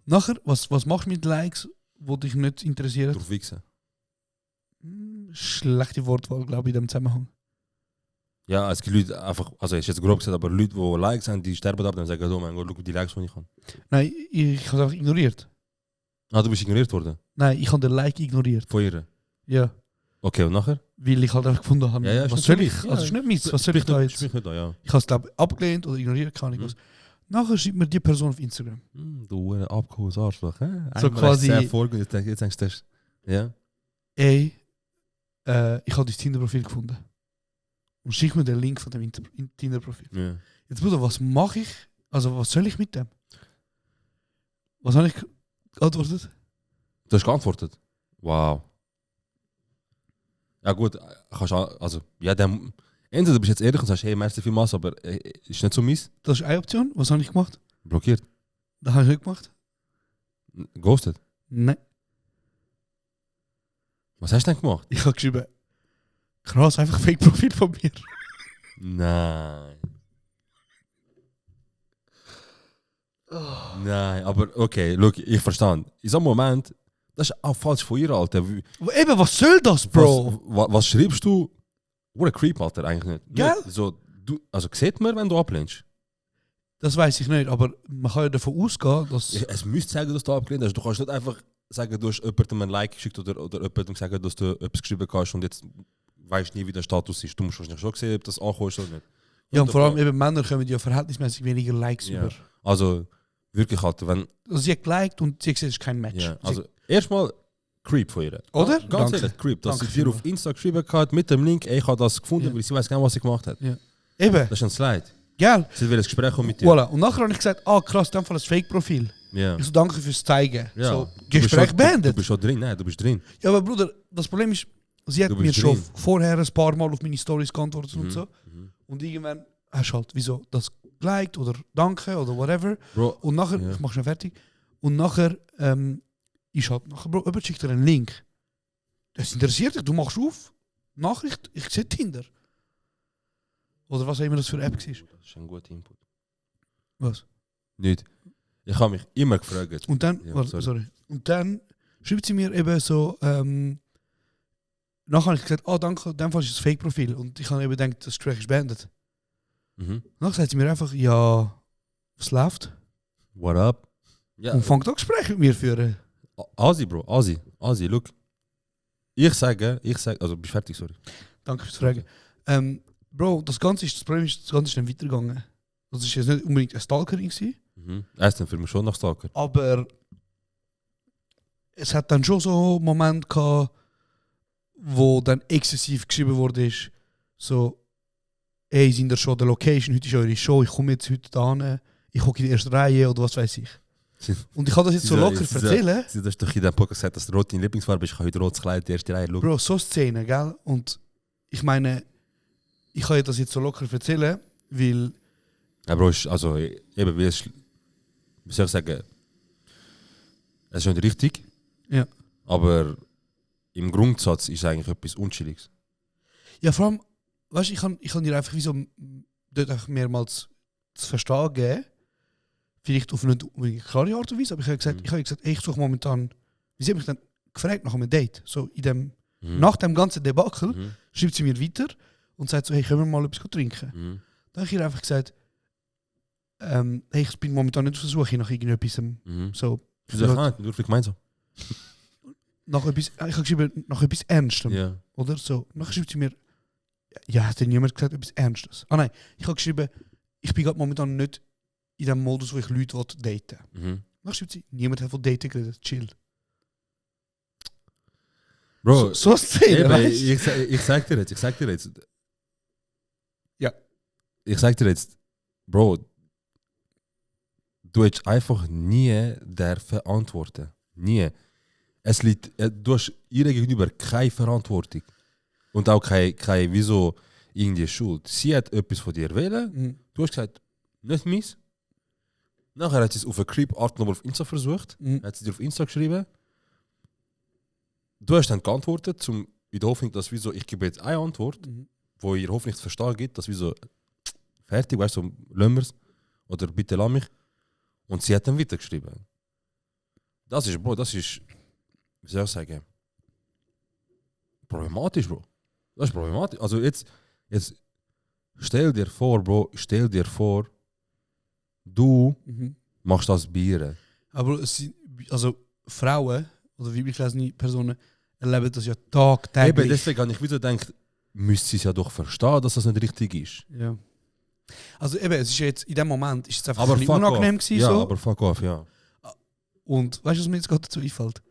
nachher, was machst du mit Likes, die dich nicht interessieren? Durch Wichsen. Schlechte Wortwahl, glaube ich, in dem Zusammenhang. Ja, es gibt Leute einfach, also ist jetzt grob gesagt, aber Leute, die Likes haben, die sterben ab, dann sagen, oh mein Gott, schau die Likes, die ich habe. Nein, ich habe es einfach ignoriert. Ah, du bist ignoriert worden? Nein, ich habe den Like ignoriert. Von ihr? Ja. Okay, und nachher? Weil ich halt einfach gefunden habe, Ja, ja, ist was nicht soll für ich? mich. Ja, Also, es ist nicht meins. Was soll ich da jetzt? Sprich nicht da, ja. Ich habe es, glaube ich, abgelehnt oder ignoriert, keine Ahnung was. Nachher schreibt mir die Person auf Instagram. Du abgeholt Arschloch, hä? So quasi- 10 Folgen, jetzt denkst du das. Ja? Ey, ich habe dein Tinder-Profil gefunden. Und schick mir den Link von dem Tinder-Profil. Ja. Jetzt, Bruder, was mache ich? Also, was soll ich mit dem? Was habe ich geantwortet? Du hast geantwortet? Wow. Ja gut, kannst auch, also, ja, dann, entweder du bist jetzt ehrlich und sagst, hey, merci vielmals, aber ist nicht so mies. Das ist eine Option. Was habe ich gemacht? Blockiert. Das habe ich nicht gemacht. Ghosted. Nein. Was hast du denn gemacht? Ich habe geschrieben, krass, einfach Fake-Profil von mir. Nein. Nein, aber okay, look, ich verstand. In so einem Moment, das ist auch falsch von ihr, Alter. Eben, was soll das, Bro? Was schreibst du? What a creep, Alter, eigentlich nicht. Gell? Nicht so, Also sieht man, wenn du ablehnst? Das weiß ich nicht, aber man kann ja davon ausgehen, dass... Es müsste sagen, dass du abgelehnt hast. Du kannst nicht einfach sagen, du hast jemandem ein Like geschickt oder jemandem sagen, dass du etwas geschrieben hast und jetzt weißt nie, wie der Status ist. Du musst wahrscheinlich schon sehen, ob das ankommt oder nicht. Ja, und vor allem eben Männer kommen ja verhältnismäßig weniger Likes Ja. über. Also wirklich halt, wenn... Also sie hat geliked und sie hat gesehen, es ist kein Match. Ja, also erstmal Creep von ihr. Oder? Ganz Danke. ehrlich, Creep. Dass Danke sie dir auf vielmals. Insta geschrieben hat mit dem Link, ich habe das gefunden, Ja. weil sie weiß genau, was sie gemacht hat. Ja. Eben, Das ist ein Slide. gell? Sie will ein Gespräch haben mit dir. Voilà. Und nachher habe ich gesagt, krass, in dem Fall ein Fake-Profil. Ja. Ich so, danke fürs Zeigen. Ja. So, Du bist Gespräch schon- beendet. Du bist schon drin, nein, du bist drin. Ja, aber Bruder, das Problem ist, sie hat Du mir bist schon drin. vorher ein paar Mal auf meine Stories geantwortet und so. Mhm. Und irgendwann hast du halt, wieso, das geliked oder danke oder whatever. Bro, Und nachher, Ja. ich mach schon fertig. Und nachher ist halt, nachher, Bro, jemand schickt dir einen Link. Das interessiert dich, du machst auf, Nachricht, ich sehe Tinder. Oder was auch immer das für eine App war. das ist ein guter Input. Was? Nicht. Ich habe mich immer gefragt. Und dann, Ja, warte, sorry. sorry. Und dann schreibt sie mir eben so, nachher habe ich gesagt, danke, in dem Fall ist es ein Fake-Profil. Und ich habe eben gedacht, das Gespräch ist beendet. Mhm. Dann sagt sie mir einfach, ja, was läuft? What up? Ja, Und fängt auch Gespräch mit mir führen. Asi, Bro, Asi, look. Ich sage, also bist fertig, sorry. Danke fürs Fragen. Bro, das Problem ist, das Ganze ist dann weitergegangen. Das war jetzt nicht unbedingt ein Stalkering gewesen, Mhm. Er ist dann für mich schon nach Stalker. aber es hat dann schon so Momente gehabt, wo dann exzessiv geschrieben wurde, so, hey, sind ihr schon der Location, heute ist eure Show, ich komme jetzt heute da hin, ich hocke in die erste Reihe oder was weiß ich. Und ich kann das jetzt so locker erzählen. Du hast doch in diesem Podcast gesagt, dass rot deine Lieblingsfarbe ist. Ich habe heute rotes Kleid, die erste Reihe. Look. Bro, so Szenen, gell? Und ich meine, ich kann das jetzt so locker erzählen, weil Ja, Bro, ist, also eben, wie soll ich sagen, es ist nicht richtig. Ja. Aber im Grundsatz ist es eigentlich etwas Unschuldiges. ja, vor allem, weißt du, ich kann dir einfach wie so dort einfach mehrmals zu verstehen geben. Vielleicht auf eine nicht klare Art und Weise, aber ich habe gesagt, ey, ich suche momentan, wie sie hat mich dann gefragt nach einem Date. So in dem, nach dem ganzen Debakel Mhm. schreibt sie mir weiter und sagt so, hey, können wir mal etwas trinken? Mhm. Dann habe ich ihr einfach gesagt, hey, ich bin momentan nicht auf der Suche nach irgendetwas, Mhm. so, Wieso ich nur für gemeinsam? nach etwas, ich habe geschrieben, nach etwas Ernstem. Ja. Oder so. Nachher schreibt sie mir, ja, hat denn niemand gesagt, etwas Ernstes? Ah nein, ich habe geschrieben, ich bin gerade momentan nicht in dem Modus, wo ich Leute daten will. Mhm. Nachher schreibt sie, niemand hat von daten geredet, chill. Bro, So eine Szene, eben, weißt du? ich sag dir jetzt. Ja. Ich sag dir jetzt, Bro, du hättest einfach nie dürfen antworten. Nie. Es liegt, du hast ihr gegenüber keine Verantwortung. Und auch keine wieso irgendwie Schuld. Sie hat etwas von dir wählen. Mhm. Du hast gesagt, nicht meins. Nachher hat sie es auf eine Creep-Art nochmal auf Insta versucht. Mhm. Hat sie dir auf Insta geschrieben. Du hast dann geantwortet, in der Hoffnung, dass wieso, ich gebe jetzt eine Antwort, Mhm. wo ihr hoffentlich zu verstehen gibt, dass wieso fertig, weißt du, so, lass mir's. Oder bitte lass mich. Und sie hat dann weitergeschrieben. Das ist, Bro, das ist, wie soll ich sagen, problematisch, Bro. Das ist problematisch. Also jetzt stell dir vor, Bro, du Mhm. machst das Bier. Aber also Frauen oder weiblich gelesene Personen erleben das ja tagtäglich. Eben, deswegen habe ich wieder gedacht, müsste sie es ja doch verstehen, dass das nicht richtig ist. Ja. Also eben, es ist jetzt, in dem Moment ist es einfach Aber ein bisschen fuck unangenehm off. gewesen. Ja, So. aber fuck off, ja. Und weißt du, was mir jetzt gerade dazu einfällt?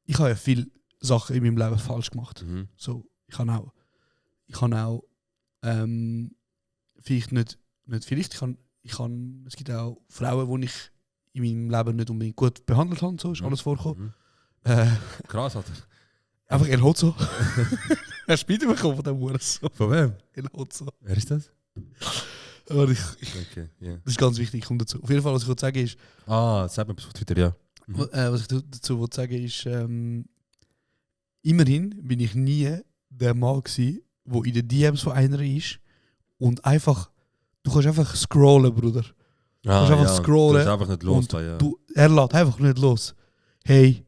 Ich habe ja viele Sachen in meinem Leben falsch gemacht. Mhm. So, ich habe auch vielleicht nicht vielleicht, es gibt auch Frauen, die ich in meinem Leben nicht unbedingt gut behandelt habe, so ist Mhm. alles vorgekommen. Mhm. Äh, Krass, Alter. einfach El Hotzo. Er spielt bekommen von dem Hurensohn. Von wem? El Hotzo. Wer ist das? Aber Okay, ja. das ist ganz wichtig, ich komme dazu. Auf jeden Fall, was ich wollte sagen ist, Sag mir etwas auf Twitter, ja. was ich dazu wollte sagen ist, immerhin bin ich nie der Mann gewesen, der in den DMs von einer ist und einfach, du kannst einfach scrollen, Bruder. kannst einfach scrollen Du kannst einfach nicht los, und ja. Er lädt einfach nicht los. Hey,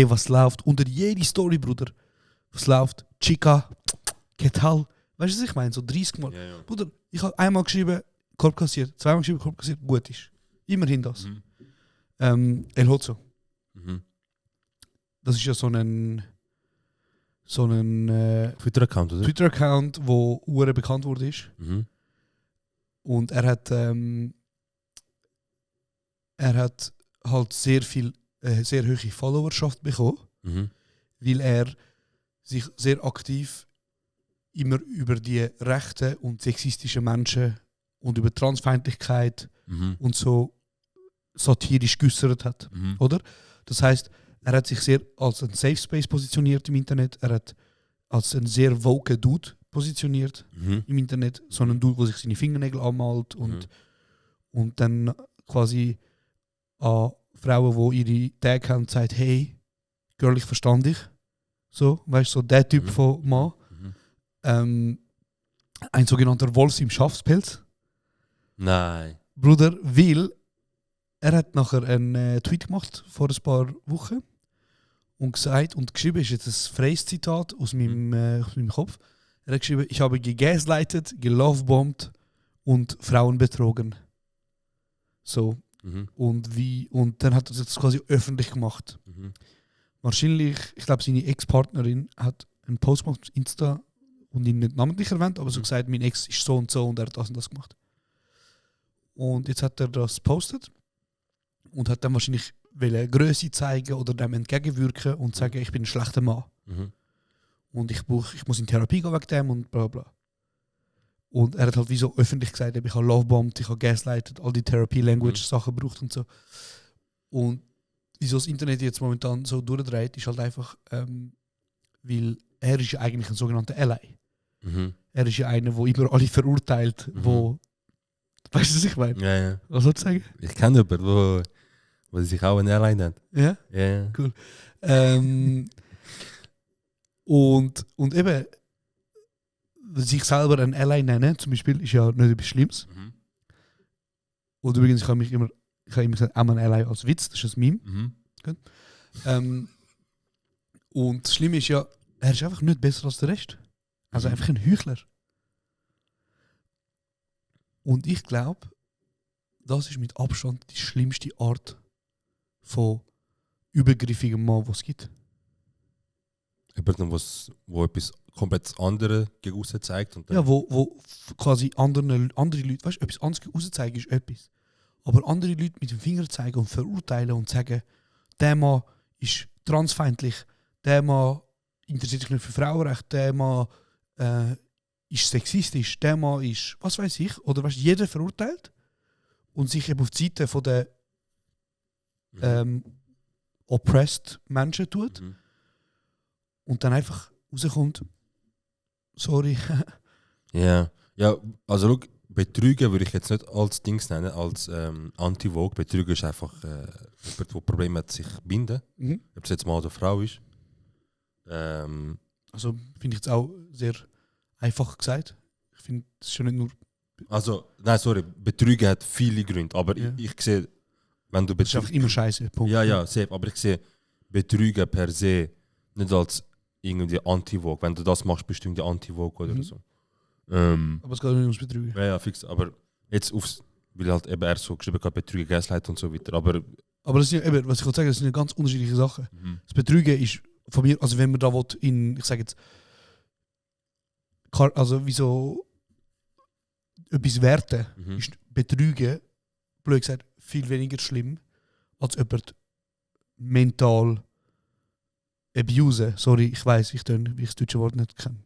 was läuft? Unter jede Story, Bruder. Was läuft? Chica, ¿qué tal? Weißt du, was ich meine? So 30 Mal. Ja, ja. Bruder, ich habe einmal geschrieben, Korb kassiert, zweimal geschrieben, Korb kassiert, gut ist. Immerhin das. El Hotzo. Mhm. Das ist ja so ein Twitter-Account, oder? Twitter-Account, wo hure bekannt wurde. Mhm. Und er hat halt sehr hohe Followerschaft bekommen, Mhm. weil er sich sehr aktiv immer über die rechten und sexistischen Menschen und über Transfeindlichkeit Mhm. und so satirisch geäußert hat, Mhm. oder? Das heißt, er hat sich sehr als ein Safe Space positioniert im Internet, er hat als ein sehr woke Dude positioniert Mhm. im Internet, so ein Dude, der sich seine Fingernägel anmalt und dann quasi an Frauen, die ihre Tag haben, sagt, hey, Girl, ich verstand dich. So, weißt du, so der Typ von Mann. Ein sogenannter Wolf im Schafspelz. Nein. Bruder, weil er hat nachher einen Tweet gemacht vor ein paar Wochen und gesagt, und geschrieben ist jetzt ein freies Zitat aus meinem Kopf. Er hat geschrieben, ich habe gegaslightet, gelovebombt und Frauen betrogen. So. Mhm. Und dann hat er das quasi öffentlich gemacht. Mhm. Wahrscheinlich, ich glaube, seine Ex-Partnerin hat einen Post gemacht auf Insta und ihn nicht namentlich erwähnt, aber so gesagt, mein Ex ist so und er hat das und das gemacht. Und jetzt hat er das postet und hat dann wahrscheinlich Größe zeigen oder dem entgegenwirken und sagen, ich bin ein schlechter Mann. Mhm. Und ich muss in Therapie gehen wegen dem und bla bla. Und er hat halt wie so öffentlich gesagt, ich habe lovebombt, ich habe gaslightet, all die Therapie-Language-Sachen gebraucht und so. Und wieso das Internet jetzt momentan so durchdreht, ist halt einfach, weil er ist ja eigentlich ein sogenannter Ally. Mhm. Er ist ja einer, der immer alle verurteilt, wo... Weißt du, was ich meine? Ja, ja. Was soll ich sagen? Ich kenne jemanden, wo sich auch eine Airline nennt. Ja? Ja, ja. Cool. Und eben, sich selber ein Ally nennen, zum Beispiel, ist ja nicht etwas Schlimmes. Mhm. Und übrigens, ich habe immer gesagt, I'm an Ally als Witz, das ist ein Meme. Mhm. Und das Schlimme ist ja, er ist einfach nicht besser als der Rest. Also Mhm. einfach ein Heuchler. Und ich glaube, das ist mit Abstand die schlimmste Art von übergriffigem Mann, was es gibt. Jemand, wo etwas komplett anderes gegen aussen zeigt. Und dann Ja, wo quasi andere Leute, weißt du, etwas anderes rauszeigen ist etwas. Aber andere Leute mit dem Finger zeigen und verurteilen und sagen, der Mann ist transfeindlich, der Mann interessiert sich nicht für Frauenrecht, der Mann ist sexistisch, der Mann ist, was weiß ich, oder weißt, jeder verurteilt und sich eben auf die Seite von der oppressed Menschen tut Mhm. und dann einfach rauskommt, sorry. Ja. Ja, also schau, Betrügen würde ich jetzt nicht als Dings nennen, als Anti-Vogue. Betrügen ist einfach jemand, der Probleme hat, sich zu binden. Mhm. Ob es jetzt Mann oder Frau ist. Also finde ich jetzt auch sehr einfach gesagt. Ich finde, es ist schon nicht nur... Also, nein, sorry, Betrügen hat viele Gründe, aber Ja. ich sehe, wenn du Es ist einfach immer scheiße. Punkt. Ja, ja, safe, aber ich sehe Betrügen per se nicht als irgendwie Anti-Vogue. Wenn du das machst, bist du irgendwie Anti-Vogue oder Mhm. so. Aber es geht nicht ums Betrügen. Ja, ja, fix, aber jetzt aufs, weil halt eben er so geschrieben hat, Betrügen, Gaslight und so weiter, aber Aber das sind, eben, was ich wollte sagen, das sind ja ganz unterschiedliche Sachen. Das Betrügen ist von mir, also wenn man da will, ich sage jetzt, also wie so etwas werten, ist Betrügen, blöd gesagt, viel weniger schlimm, als jemand mental abusen. Sorry, ich weiß, ich das deutsche Wort nicht kenne.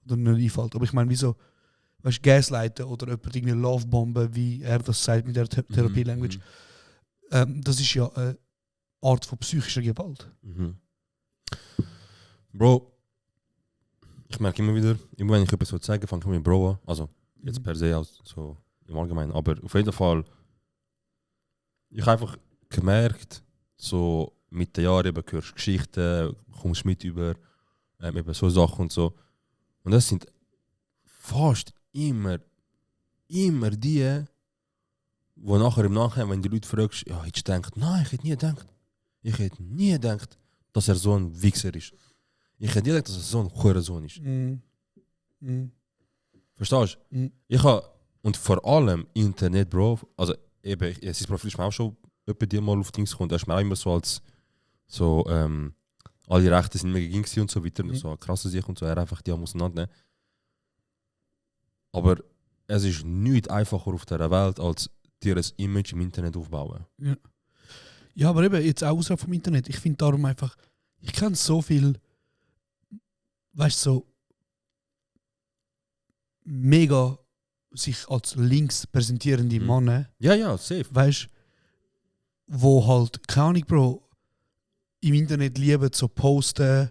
Oder nicht einfällt. Aber ich meine, wieso, weißt du, Gaslighten oder jemand irgendwie Lovebomben, wie er das sagt mit der Therapie-Language. Das ist ja eine Art von psychischer Gewalt. Mhm. Bro, ich merke immer wieder, immer wenn ich etwas zeigen fange ich mit Bro an. Also, jetzt per se, also, so im Allgemeinen. Aber auf jeden Fall, ich habe einfach gemerkt, so mit den Jahren eben hörst du Geschichten, kommst mit über eben so Sachen und so. Und das sind fast immer die, wo nachher im Nachhinein, wenn die Leute fragst, ja, ich denke, nein, ich hätte nie gedacht, dass er so ein Wichser ist. Ich hätte nie gedacht, dass er so ein Hurensohn ist. Verstehst du? Mhm. Ich habe, und vor allem Internet, Bro, also eben, sein Profil ist mir auch schon bei dir mal auf Dings gekommen, da ist mir auch immer so als so, alle Rechte sind mir gegen sie und so weiter, und so krasse sich und so, er einfach die auseinandernehmen. Aber es ist nichts einfacher auf dieser Welt, als dir ein Image im Internet aufbauen. Ja, aber eben, jetzt auch außerhalb vom Internet. Ich finde darum einfach, ich kenne so viel, weißt du, so mega sich als links präsentierende Männer, Ja, safe. weißt du, wo halt, keine Ahnung, Bro, im Internet lieben so posten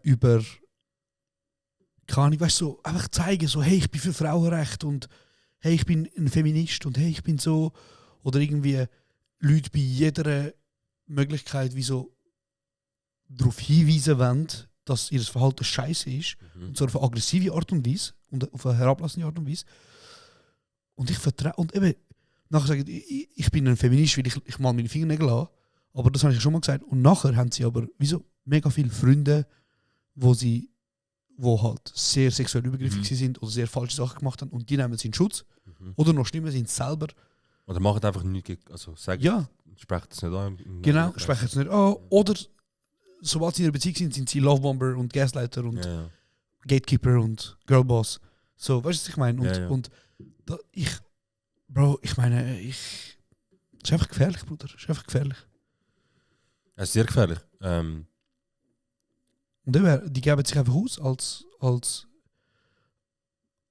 über, keine Ahnung, weißt du, so einfach zeigen, so, hey, ich bin für Frauenrecht und hey, ich bin ein Feminist und hey, ich bin so, oder irgendwie Leute bei jeder Möglichkeit wie so darauf hinweisen wollen, dass ihr Verhalten scheiße ist, und so auf eine aggressive Art und Weise und auf eine herablassende Art und Weise. Und ich vertraue, und eben, nachher sagen, ich bin ein Feminist, weil ich mal meine Fingernägel an, aber das habe ich schon mal gesagt. Und nachher haben sie aber wieso mega viele Freunde, wo halt sehr sexuell übergriffig sind oder sehr falsche Sachen gemacht haben, und die nehmen sie in Schutz. Oder noch schlimmer, sind selber. Oder machen einfach nichts, also sagen, Ja, sprecht es nicht an. genau, sprechen es nicht an. Oder sobald sie in einer Beziehung sind sie Lovebomber und Gaslighter und Ja. Gatekeeper und Girlboss. So, weißt du, was ich meine? Und, Ja, ja. und da, ich meine, es ist einfach gefährlich, Bruder. Es ist einfach gefährlich. Es ist sehr gefährlich. Und eben, die geben sich einfach aus als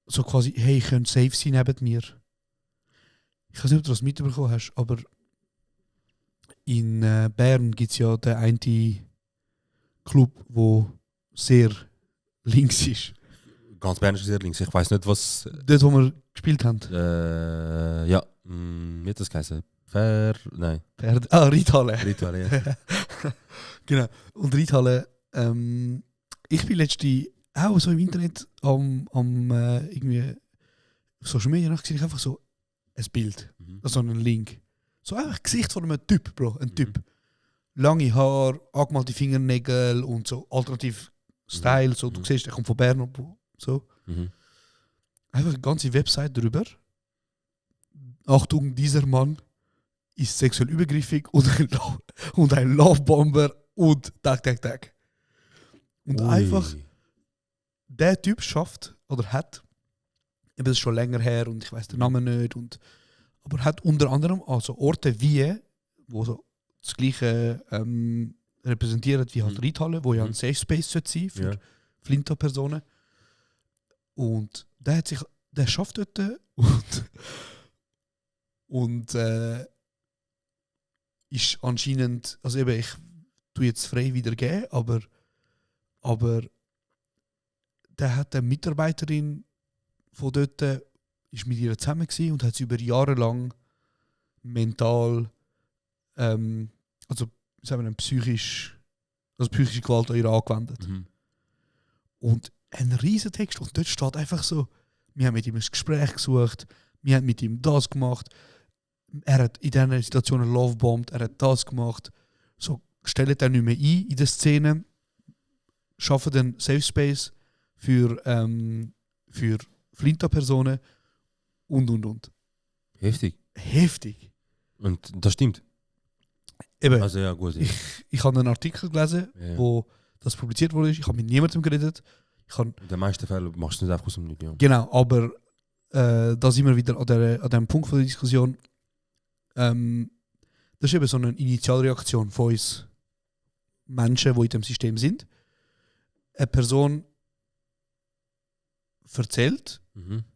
so quasi, hey, ich könnte safe sein neben mir. Ich weiß nicht, ob du das mitbekommen hast, aber in Bern gibt es ja den einen Club, der sehr links ist. Ganz Bern ist sehr links. Ich weiß nicht, was. Dort, wo wir gespielt haben. Ja, wie hat das geheißen? Nein. Reithalle. Ritual, ja. Genau. Und Reithalle, ich bin letztens auch so im Internet am irgendwie auf Social Media gesehen, ich einfach so ein Bild, so einen Link. So einfach Gesicht von einem Typ, Bro, ein Typ. Lange Haar, angemalte Fingernägel und so alternativ Style, so du siehst, er kommt von Bern und so. Einfach eine ganze Website darüber. Achtung, dieser Mann ist sexuell übergriffig und ein Lovebomber und Tag. Und einfach, der Typ schafft oder hat, eben das ist schon länger her und ich weiß den Namen nicht, aber hat unter anderem also Orte wie, wo so das Gleiche repräsentiert wie halt Reithalle, wo ja ein Safe Space sollte sein für Flinter-Personen. Und der schafft dort und ist anscheinend, also eben, ich tue jetzt frei wieder gehen, aber der hat eine Mitarbeiterin von dort, ist mit ihr zusammen gewesen und hat sie über Jahre lang mental, also sagen wir, psychische Gewalt an ihr angewendet. Und ein riesen Text und dort steht einfach so, wir haben mit ihm ein Gespräch gesucht, wir haben mit ihm das gemacht, er hat in dieser Situation lovebombt, er hat das gemacht, so stellt er nicht mehr ein in der Szene, schaffen den Safe Space für Flinter-Personen und. Heftig. Und das stimmt. Eben, Also ja, gut. Ja. ich habe einen Artikel gelesen, wo das publiziert wurde. Ich habe mit niemandem geredet. In den meisten Fällen machst du es nicht einfach aus dem Nichts. Ja. Genau, aber da sind wir wieder an dem Punkt von der Diskussion. Das ist eben so eine Initialreaktion von uns Menschen, die in dem System sind. Eine Person erzählt,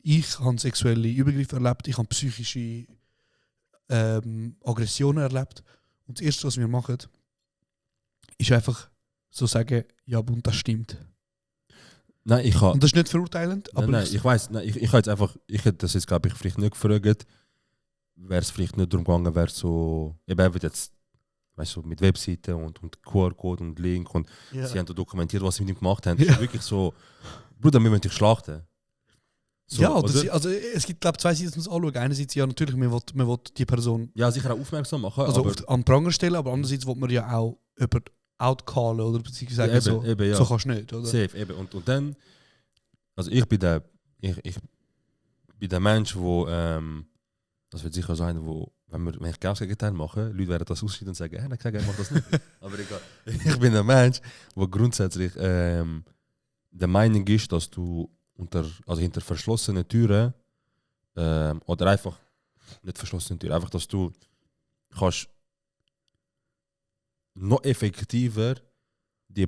ich habe sexuelle Übergriffe erlebt, ich habe psychische Aggressionen erlebt. Und das Erste, was wir machen, ist einfach so sagen, ja, und das stimmt. Nein, ich habe. Und das ist nicht verurteilend, aber Nein, ich weiß, ich habe jetzt einfach, ich hätte das jetzt, glaube ich, vielleicht nicht gefragt, wäre es vielleicht nicht darum gegangen, wäre so, eben jetzt, weißt du, mit Webseiten und QR-Code und Link und sie haben da dokumentiert, was sie mit ihm gemacht haben. Das ist wirklich so, Bruder, wir wollen dich schlachten. So, ja, also es gibt, glaube ich, zwei Seiten, die man anschauen. Einerseits, ja, natürlich, man will die Person ja, sicher auch aufmerksam machen. also aber an den Pranger stellen, aber andererseits will man ja auch jemanden outcallen oder beziehungsweise sagen, ja. so kannst du nicht, oder? Safe, eben. Und dann, also ich bin der ich bin der Mensch, wo das wird sicher sein, wo wenn ich Gegenteil mache, Leute werden das ausschneiden und sagen, dann sage ich mach das nicht. Aber egal. Ich bin der Mensch, wo grundsätzlich der Meinung ist, dass du hinter verschlossenen Türen oder einfach nicht verschlossene Türen, einfach, dass du kannst noch effektiver die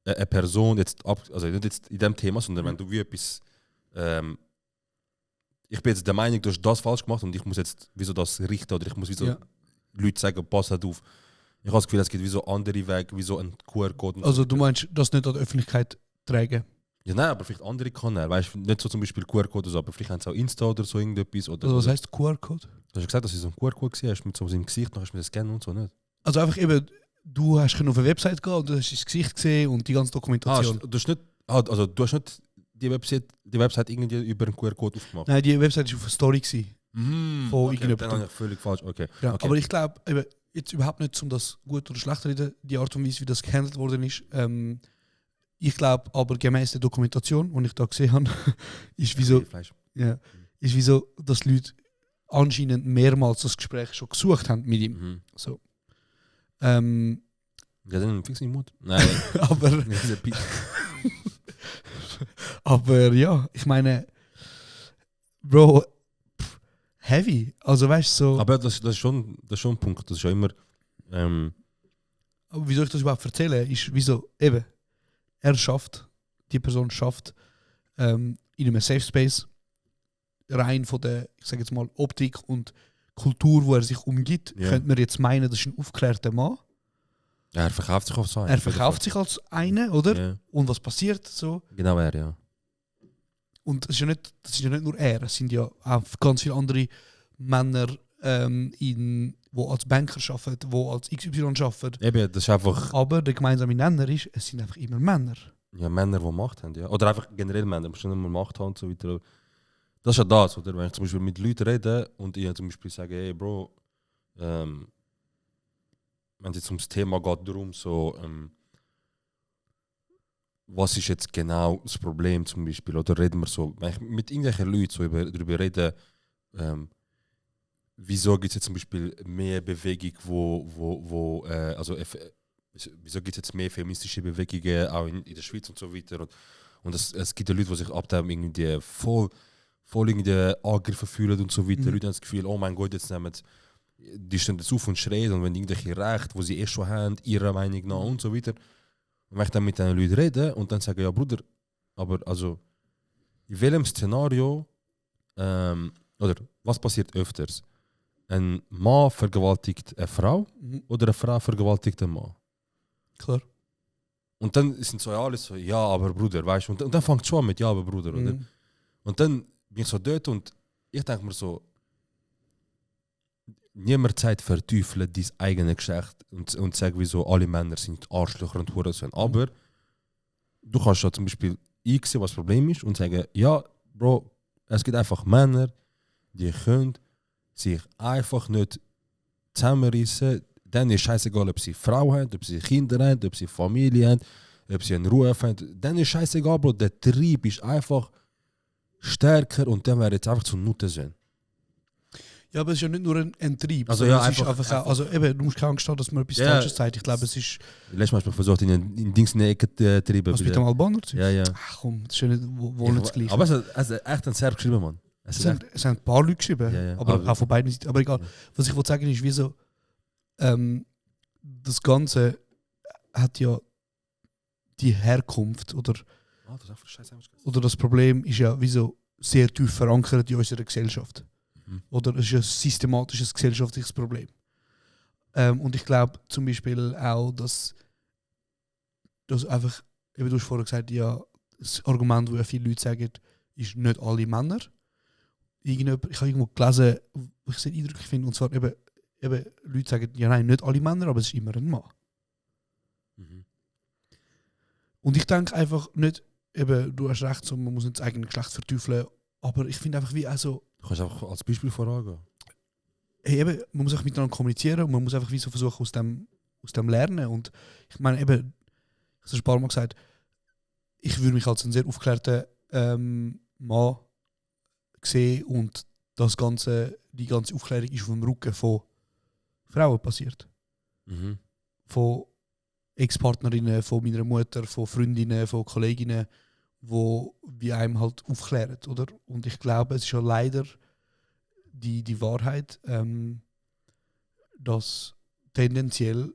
eine Person jetzt also nicht jetzt in dem Thema, sondern wenn du wie etwas ich bin jetzt der Meinung, du hast das falsch gemacht und ich muss jetzt wieso das richten oder ich muss wieso Leute sagen, pass halt auf. Ich habe das Gefühl, es gibt wie so andere Wege, wie so ein QR-Code. Also du meinst, das nicht an die Öffentlichkeit tragen? Ja, nein, aber vielleicht andere Kanäle. Weißt du, nicht so zum Beispiel QR-Code, aber vielleicht haben sie auch Insta oder so irgendetwas. Oder, Also was heisst QR-Code? Du hast gesagt, dass du so einen QR-Code gesehen hast mit so im Gesicht, dann hast du mir das scannen und so, nicht? Also einfach eben, du hast auf eine Website gehen und du hast das Gesicht gesehen und die ganze Dokumentation. Du hast nicht die Website irgendwie über einen QR-Code aufgemacht? Nein, die Website war auf eine Story gewesen, von Okay, dann irgendjemandem. habe ich völlig falsch, okay. Ja, Okay. aber ich glaube, jetzt überhaupt nicht, um das gut oder schlecht zu reden, die Art und Weise, wie das gehandelt worden ist. Ich glaube aber gemäß der Dokumentation, die ich da gesehen habe, ist wieso, Fleisch. ist wieso, dass Leute anscheinend mehrmals das Gespräch schon gesucht haben mit ihm. Mhm. So. Ja, dann fix nicht Mut. Nein, aber, aber ja, ich meine, Bro, heavy. Also weißt du, so. aber das ist schon ein Punkt. Das ist ja immer. Aber wie soll ich das überhaupt erzählen? Ist wieso, eben, die Person schafft in einem Safe Space rein von der, ich sage jetzt mal, Optik und Kultur, wo er sich umgibt, könnte man jetzt meinen, das ist ein aufgeklärter Mann. Ja, er verkauft sich auf so einen. Er verkauft sich als eine, oder? Ja. Und was passiert so? Genau er, ja. Und das ist ja nicht nur er, es sind ja auch ganz viele andere Männer, die als Banker arbeiten, die als XY arbeiten. Eben, das ist einfach Aber der gemeinsame Nenner ist, es sind einfach immer Männer. ja, Männer, die Macht haben. Ja. Oder einfach generell Männer, die schon immer Macht haben und so weiter. Das ist ja das, oder? Wenn ich zum Beispiel mit Leuten rede und ich zum Beispiel sage, hey Bro, wenn es jetzt ums Thema geht, darum so, was ist jetzt genau das Problem zum Beispiel? Oder reden wir so, wenn ich mit irgendwelchen Leuten so darüber rede, wieso gibt es jetzt zum Beispiel mehr Bewegung, wieso gibt es jetzt mehr feministische Bewegungen auch in der Schweiz und so weiter. Und es gibt ja Leute, die sich ab dem irgendwie voll irgendwie angegriffen fühlen und so weiter. Leute haben das Gefühl, oh mein Gott, jetzt nehmen die stehen jetzt auf und schreien und wenn irgendwelche Rechte, die sie schon haben, ihrer Meinung nach und so weiter. Und wenn ich dann mit den Leuten rede und dann sage, ja Bruder, aber also in welchem Szenario oder was passiert öfters? Ein Mann vergewaltigt eine Frau oder eine Frau vergewaltigt einen Mann? Klar. Und dann sind so alle so, ja, aber Bruder, weißt du? Und dann fängt es schon mit, ja, aber Bruder, oder? Und dann bin ich so dort und ich denke mir so, niemand Zeit verteufeln dein eigenes Geschlecht und sagen, wieso alle Männer sind Arschlöcher und Hurensohn. Aber du kannst ja zum Beispiel einsehen, was das Problem ist und sagen, ja, Bro, es gibt einfach Männer, die können sich einfach nicht zusammenreißen. Dann ist scheißegal, ob sie Frau haben, ob sie Kinder haben, ob sie Familie haben, ob sie einen Ruf haben. Dann ist scheißegal, Bro, der Trieb ist einfach stärker und dann wäre jetzt einfach zu Nuttensöhn. Ja, aber es ist ja nicht nur ein Trieb. Also sondern ja, es ist einfach- auch, also eben, du musst keine Angst haben, dass man etwas Ja. Falsches sagt. Ich glaube, es ist... Letztes Mal hast du mich versucht, in Dings in die Ecke zu treiben. Was mit dem Albaner zu? Ja, ja. Ach komm, das ist ja nicht wohl nicht das Gleiche. Aber es ist echt ein Serb geschrieben, Mann. Es haben ein paar Leute geschrieben, Ja, ja. aber auch von beiden Seiten. Aber egal. Was ich wollte sagen ist, wieso das Ganze hat ja die Herkunft oder Das ist einfach scheiße. oder das Problem ist ja wieso sehr tief verankert in unserer Gesellschaft. Oder es ist ein systematisches gesellschaftliches Problem. Und ich glaube zum Beispiel auch, dass einfach, eben du hast vorher gesagt, ja, das Argument, wo ja viele Leute sagen, ist nicht alle Männer. Ich habe irgendwo gelesen, was ich sehr eindrücklich finde, und zwar eben Leute sagen, ja nein, nicht alle Männer, aber es ist immer ein Mann. Und ich denke einfach nicht, eben, du hast recht, so, man muss nicht das eigene Geschlecht verteufeln, aber ich finde einfach wie also, Du kannst einfach als Beispiel vorangehen. hey, eben, man muss auch miteinander kommunizieren und man muss einfach wie so versuchen aus dem lernen. Und ich meine eben, ich habe es ein paar Mal gesagt, ich würde mich als einen sehr aufgeklärten Mann gesehen und die ganze Aufklärung ist auf dem Rücken von Frauen passiert. Mhm. Von Ex-Partnerinnen, von meiner Mutter, von Freundinnen, von Kolleginnen, wo wie einem halt aufklären, oder? Und ich glaube, es ist ja leider die Wahrheit, dass tendenziell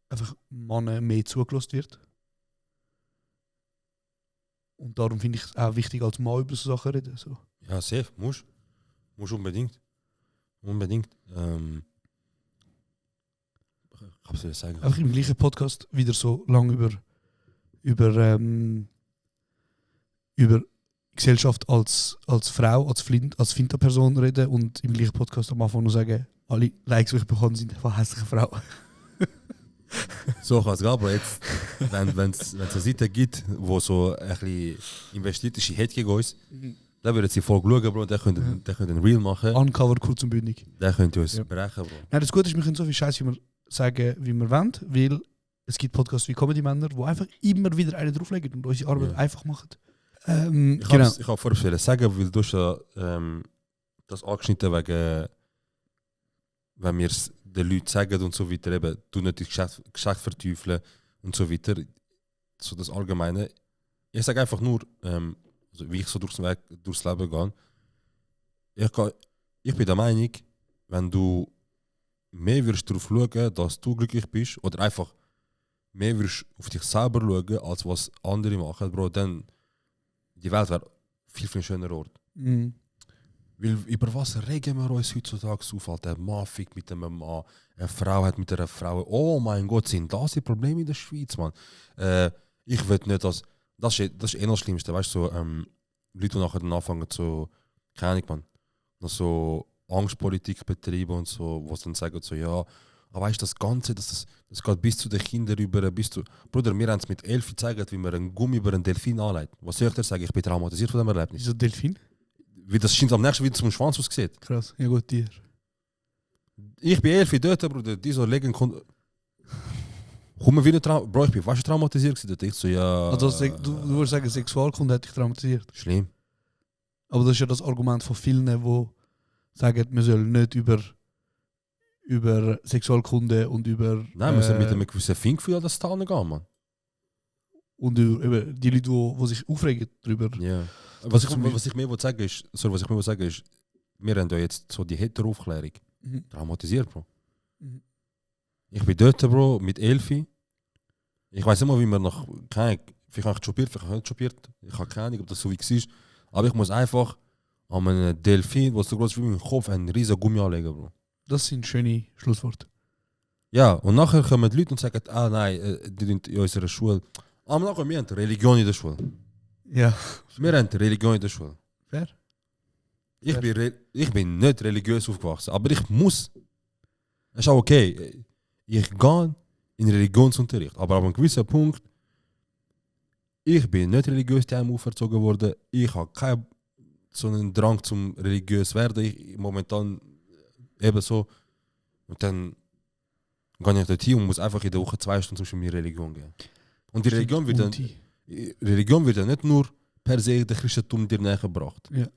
einfach Männer mehr zugelassen wird. Und darum finde ich es auch wichtig, als Mann über so Sachen reden. So. Ja, safe, muss unbedingt. Unbedingt. Ich hab's dir sagen. Einfach im gleichen Podcast wieder so lange über Gesellschaft als Frau, als Finta-Person reden und im gleichen Podcast am Anfang noch sagen, alle Likes, die ich bekomme, sind von hässlichen Frauen. So kann es gehen, aber jetzt, wenn es eine Seite gibt, wo so ein bisschen investiert ist in Hate-Gegäuse, dann würden sie voll schauen, Bro, der könnte ein Reel machen. Uncover, kurz und bündig. Der könnte uns brechen, Bro. Nein, das Gute ist, wir können so viel Scheiß, wie wir sagen, wie wir wollen, weil es gibt Podcasts wie Comedy-Männer, die einfach immer wieder einen drauflegen und unsere Arbeit einfach machen. Ich habe vorher sagen, weil du hast ja das angeschnitten wegen, wenn wir es den Leuten sagen und so weiter, eben, du nicht das Geschäft verteufeln und so weiter. So das Allgemeine. Ich sage einfach nur, also wie ich so durchs Leben gehe. Ich bin der Meinung, wenn du mehr würdest darauf schauen, dass du glücklich bist, oder einfach mehr würdest auf dich selber schauen, als was andere machen, Bro, dann die Welt wäre viel, viel schöner Ort. Mhm. Weil über was regen wir uns heutzutage auf? Alter, ein Mann fickt mit einem Mann, eine Frau hat mit einer Frau. Oh mein Gott, sind das die Probleme in der Schweiz, Mann? Ich will nicht, dass. Das ist eh noch das Schlimmste, weißt du, so, Leute, die nachher dann anfangen so, keine Ahnung, man, noch so Angstpolitik betreiben und so, wo sie dann sagen so, ja, aber weißt du, das Ganze, das geht bis zu den Kindern über, Bruder, wir haben es mit 11 gezeigt, wie man einen Gummi über einen Delfin anlegt. Was soll ich dir sagen? Ich bin traumatisiert von dem Erlebnis. Wieso Delfin? Wie das scheint am nächsten wieder zum Schwanz aussieht. Krass, ja gut, dir. Ich bin 11 dort, Bruder, dieser Legen kommt. Komm mir wieder Bro, ich bin fast traumatisiert gewesen. Ich so, ja. Also, du würdest sagen, Sexualkunde hat dich traumatisiert. Schlimm. Aber das ist ja das Argument von vielen, die sagen, man soll nicht über Sexualkunde und über. Nein, wir müssen mit einem gewissen Finggefühl an das Tal gehen, Mann. Und über die Leute, die sich aufregen darüber. Ja. Was ich mir sagen ist, wir haben ja jetzt so die Hetero-Aufklärung. Traumatisiert, Bro. Mhm. Ich bin dort, Bro, mit 11. Ich weiß immer, wie man noch. Vielleicht habe ich chopiert, vielleicht habe ich nicht chopiert. Ich habe keine Ahnung, ob das so wie es ist. Aber ich muss einfach an einem Delfin, was so groß ist wie mein Kopf, einen riesen Gummi anlegen, Bro. Das sind schöne Schlussworte. Ja, und nachher kommen die Leute und sagen, nein, die sind in unserer Schule. Aber nachher, wir haben Religion in der Schule. Ja. Wir haben Religion in der Schule. Fair. Ich bin nicht religiös aufgewachsen, aber ich muss. Es ist auch okay. Ich gehe in Religionsunterricht, aber ab einem gewissen Punkt, ich bin nicht religiös auferzogen worden. Ich habe keinen so einen Drang zum religiös werden. Ich momentan eben so. Und dann gehe ich dorthin und muss einfach in der Woche 2 Stunden zwischen mir Religion gehen. Und die Religion wird ja nicht nur per se der Christentum dir näher gebracht. Ja.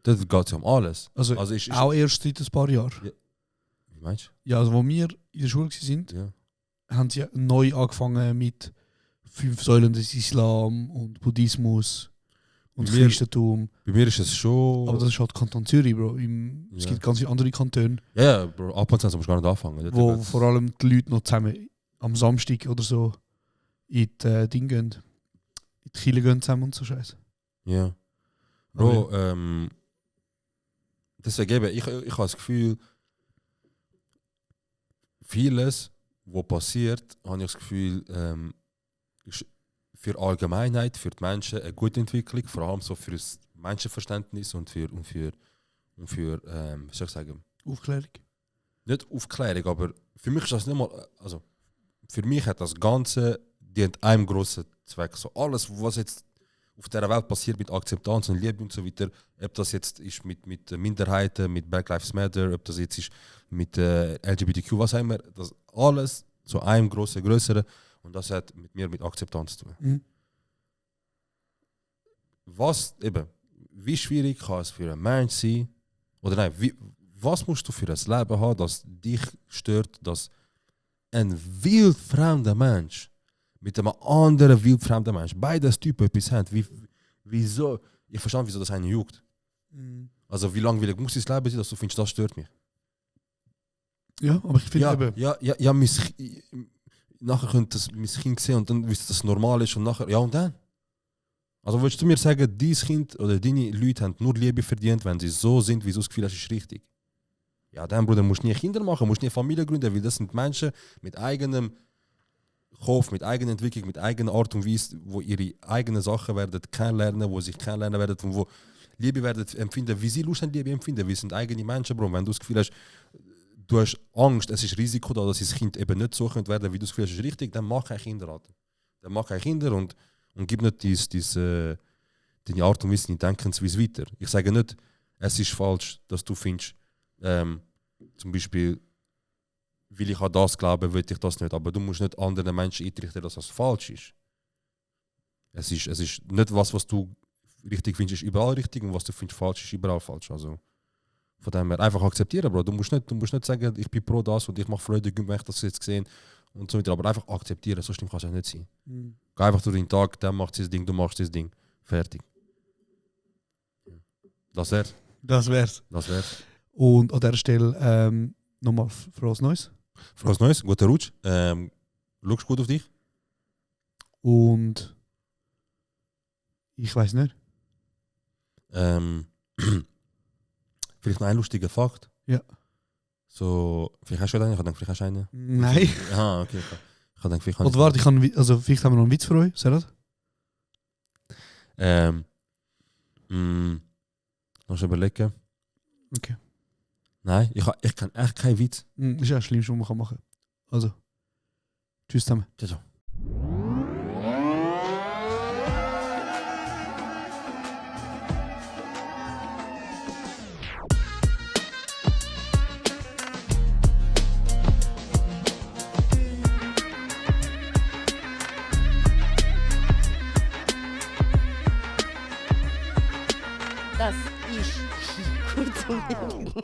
Dort geht es ja um alles. Also ist auch erst seit ein paar Jahren. Ja. Wie meinst du? Ja, also wo wir in der Schule waren, Ja. haben sie neu angefangen mit 5 Säulen des Islam und Buddhismus und Bei mir- Christentum. Bei mir ist es schon. Aber das ist halt Kanton Zürich, Bro. Es Ja. gibt ganz viele andere Kantone, Ja, Bro, ab und zu musst du gar nicht anfangen. Dort wo eben- vor allem die Leute noch zusammen am Samstag oder so in die Dinge gehen. In die Kirche gehen zusammen und so Scheiße. Ja. Bro, deswegen eben, ich habe das Gefühl, vieles, was passiert, habe ich das Gefühl, ist für die Allgemeinheit, für die Menschen eine gute Entwicklung, vor allem so für das Menschenverständnis und für wie soll ich sagen, Aufklärung. nicht Aufklärung, aber für mich ist das nicht mal, also für mich hat das Ganze dient einem grossen Zweck. So alles, was jetzt auf dieser Welt passiert mit Akzeptanz und Liebe und so weiter, ob das jetzt ist mit Minderheiten, mit Black Lives Matter, ob das jetzt ist mit LGBTQ, was auch immer, das alles zu einem größeren und das hat mit Akzeptanz zu tun. Mhm. wie schwierig kann es für einen Mensch sein, oder nein, was musst du für ein Leben haben, das dich stört, dass ein wildfremder Mensch mit einem anderen wildfremden Mensch, beides Typen etwas haben, wieso, ich verstehe, wieso das einen juckt. Also wie langweilig muss das Leben sein, dass du findest, das stört mich. Ja, aber ich finde eben... Ja, nachher könnte das mein Kind sehen und dann wisst das normal ist und nachher, ja und dann? Also willst du mir sagen, dein Kind oder deine Leute haben nur Liebe verdient, wenn sie so sind, wie du das Gefühl hast, ist richtig? Ja, dann Bruder, musst du nie Kinder machen, musst nie Familie gründen, weil das sind Menschen mit eigenem Kopf, mit eigener Entwicklung, mit eigener Art und Weise, wo ihre eigenen Sachen werden kennenlernen, wo sich kennenlernen werden und wo Liebe werden empfinden, wie sie Lust haben, Liebe empfinden. Wir sind eigene Menschen, Bro. Wenn du das Gefühl hast, du hast Angst, es ist Risiko da, dass das Kind eben nicht so könnte werden, wie du das Gefühl hast, ist richtig, dann mach kein Kinder. Dann mach kein Kinder und gib nicht deine Art und Weise, deine Denkensweise weiter. Ich sage nicht, es ist falsch, dass du findest, zum Beispiel, will ich an das glauben, will ich das nicht. Aber du musst nicht anderen Menschen eintrichten, dass das falsch ist. Es ist nicht was du richtig findest, ist überall richtig und was du findest falsch, ist überall falsch. Also von dem her einfach akzeptieren, Bro. Du musst nicht sagen, ich bin pro das und ich mache Freude, wenn ich das jetzt gesehen und so weiter. Aber einfach akzeptieren, so schlimm kann es ja nicht sein. Geh einfach durch den Tag, der macht sein Ding, du machst das Ding. Fertig. Das wär's. Das wär's. Das wär's. Und an dieser Stelle nochmal frohes Neues. Frohes Neues, guter Rutsch. Schaust gut auf dich? Und ich weiß nicht. Vielleicht noch ein lustiger Fakt. Ja. So, vielleicht hast du einen, ich habe gedacht, vielleicht hast du einen. Nein. Ah, okay. Ich habe gedacht, vielleicht Oder warte, vielleicht haben wir noch einen Witz für euch, seht ihr das? Noch überlegen. Okay. Nein, ich kann echt keinen Witz. Das ist ja das Schlimmste, was man machen kann. Also, tschüss zusammen. Ciao, ciao. Das ist kurz und wenig.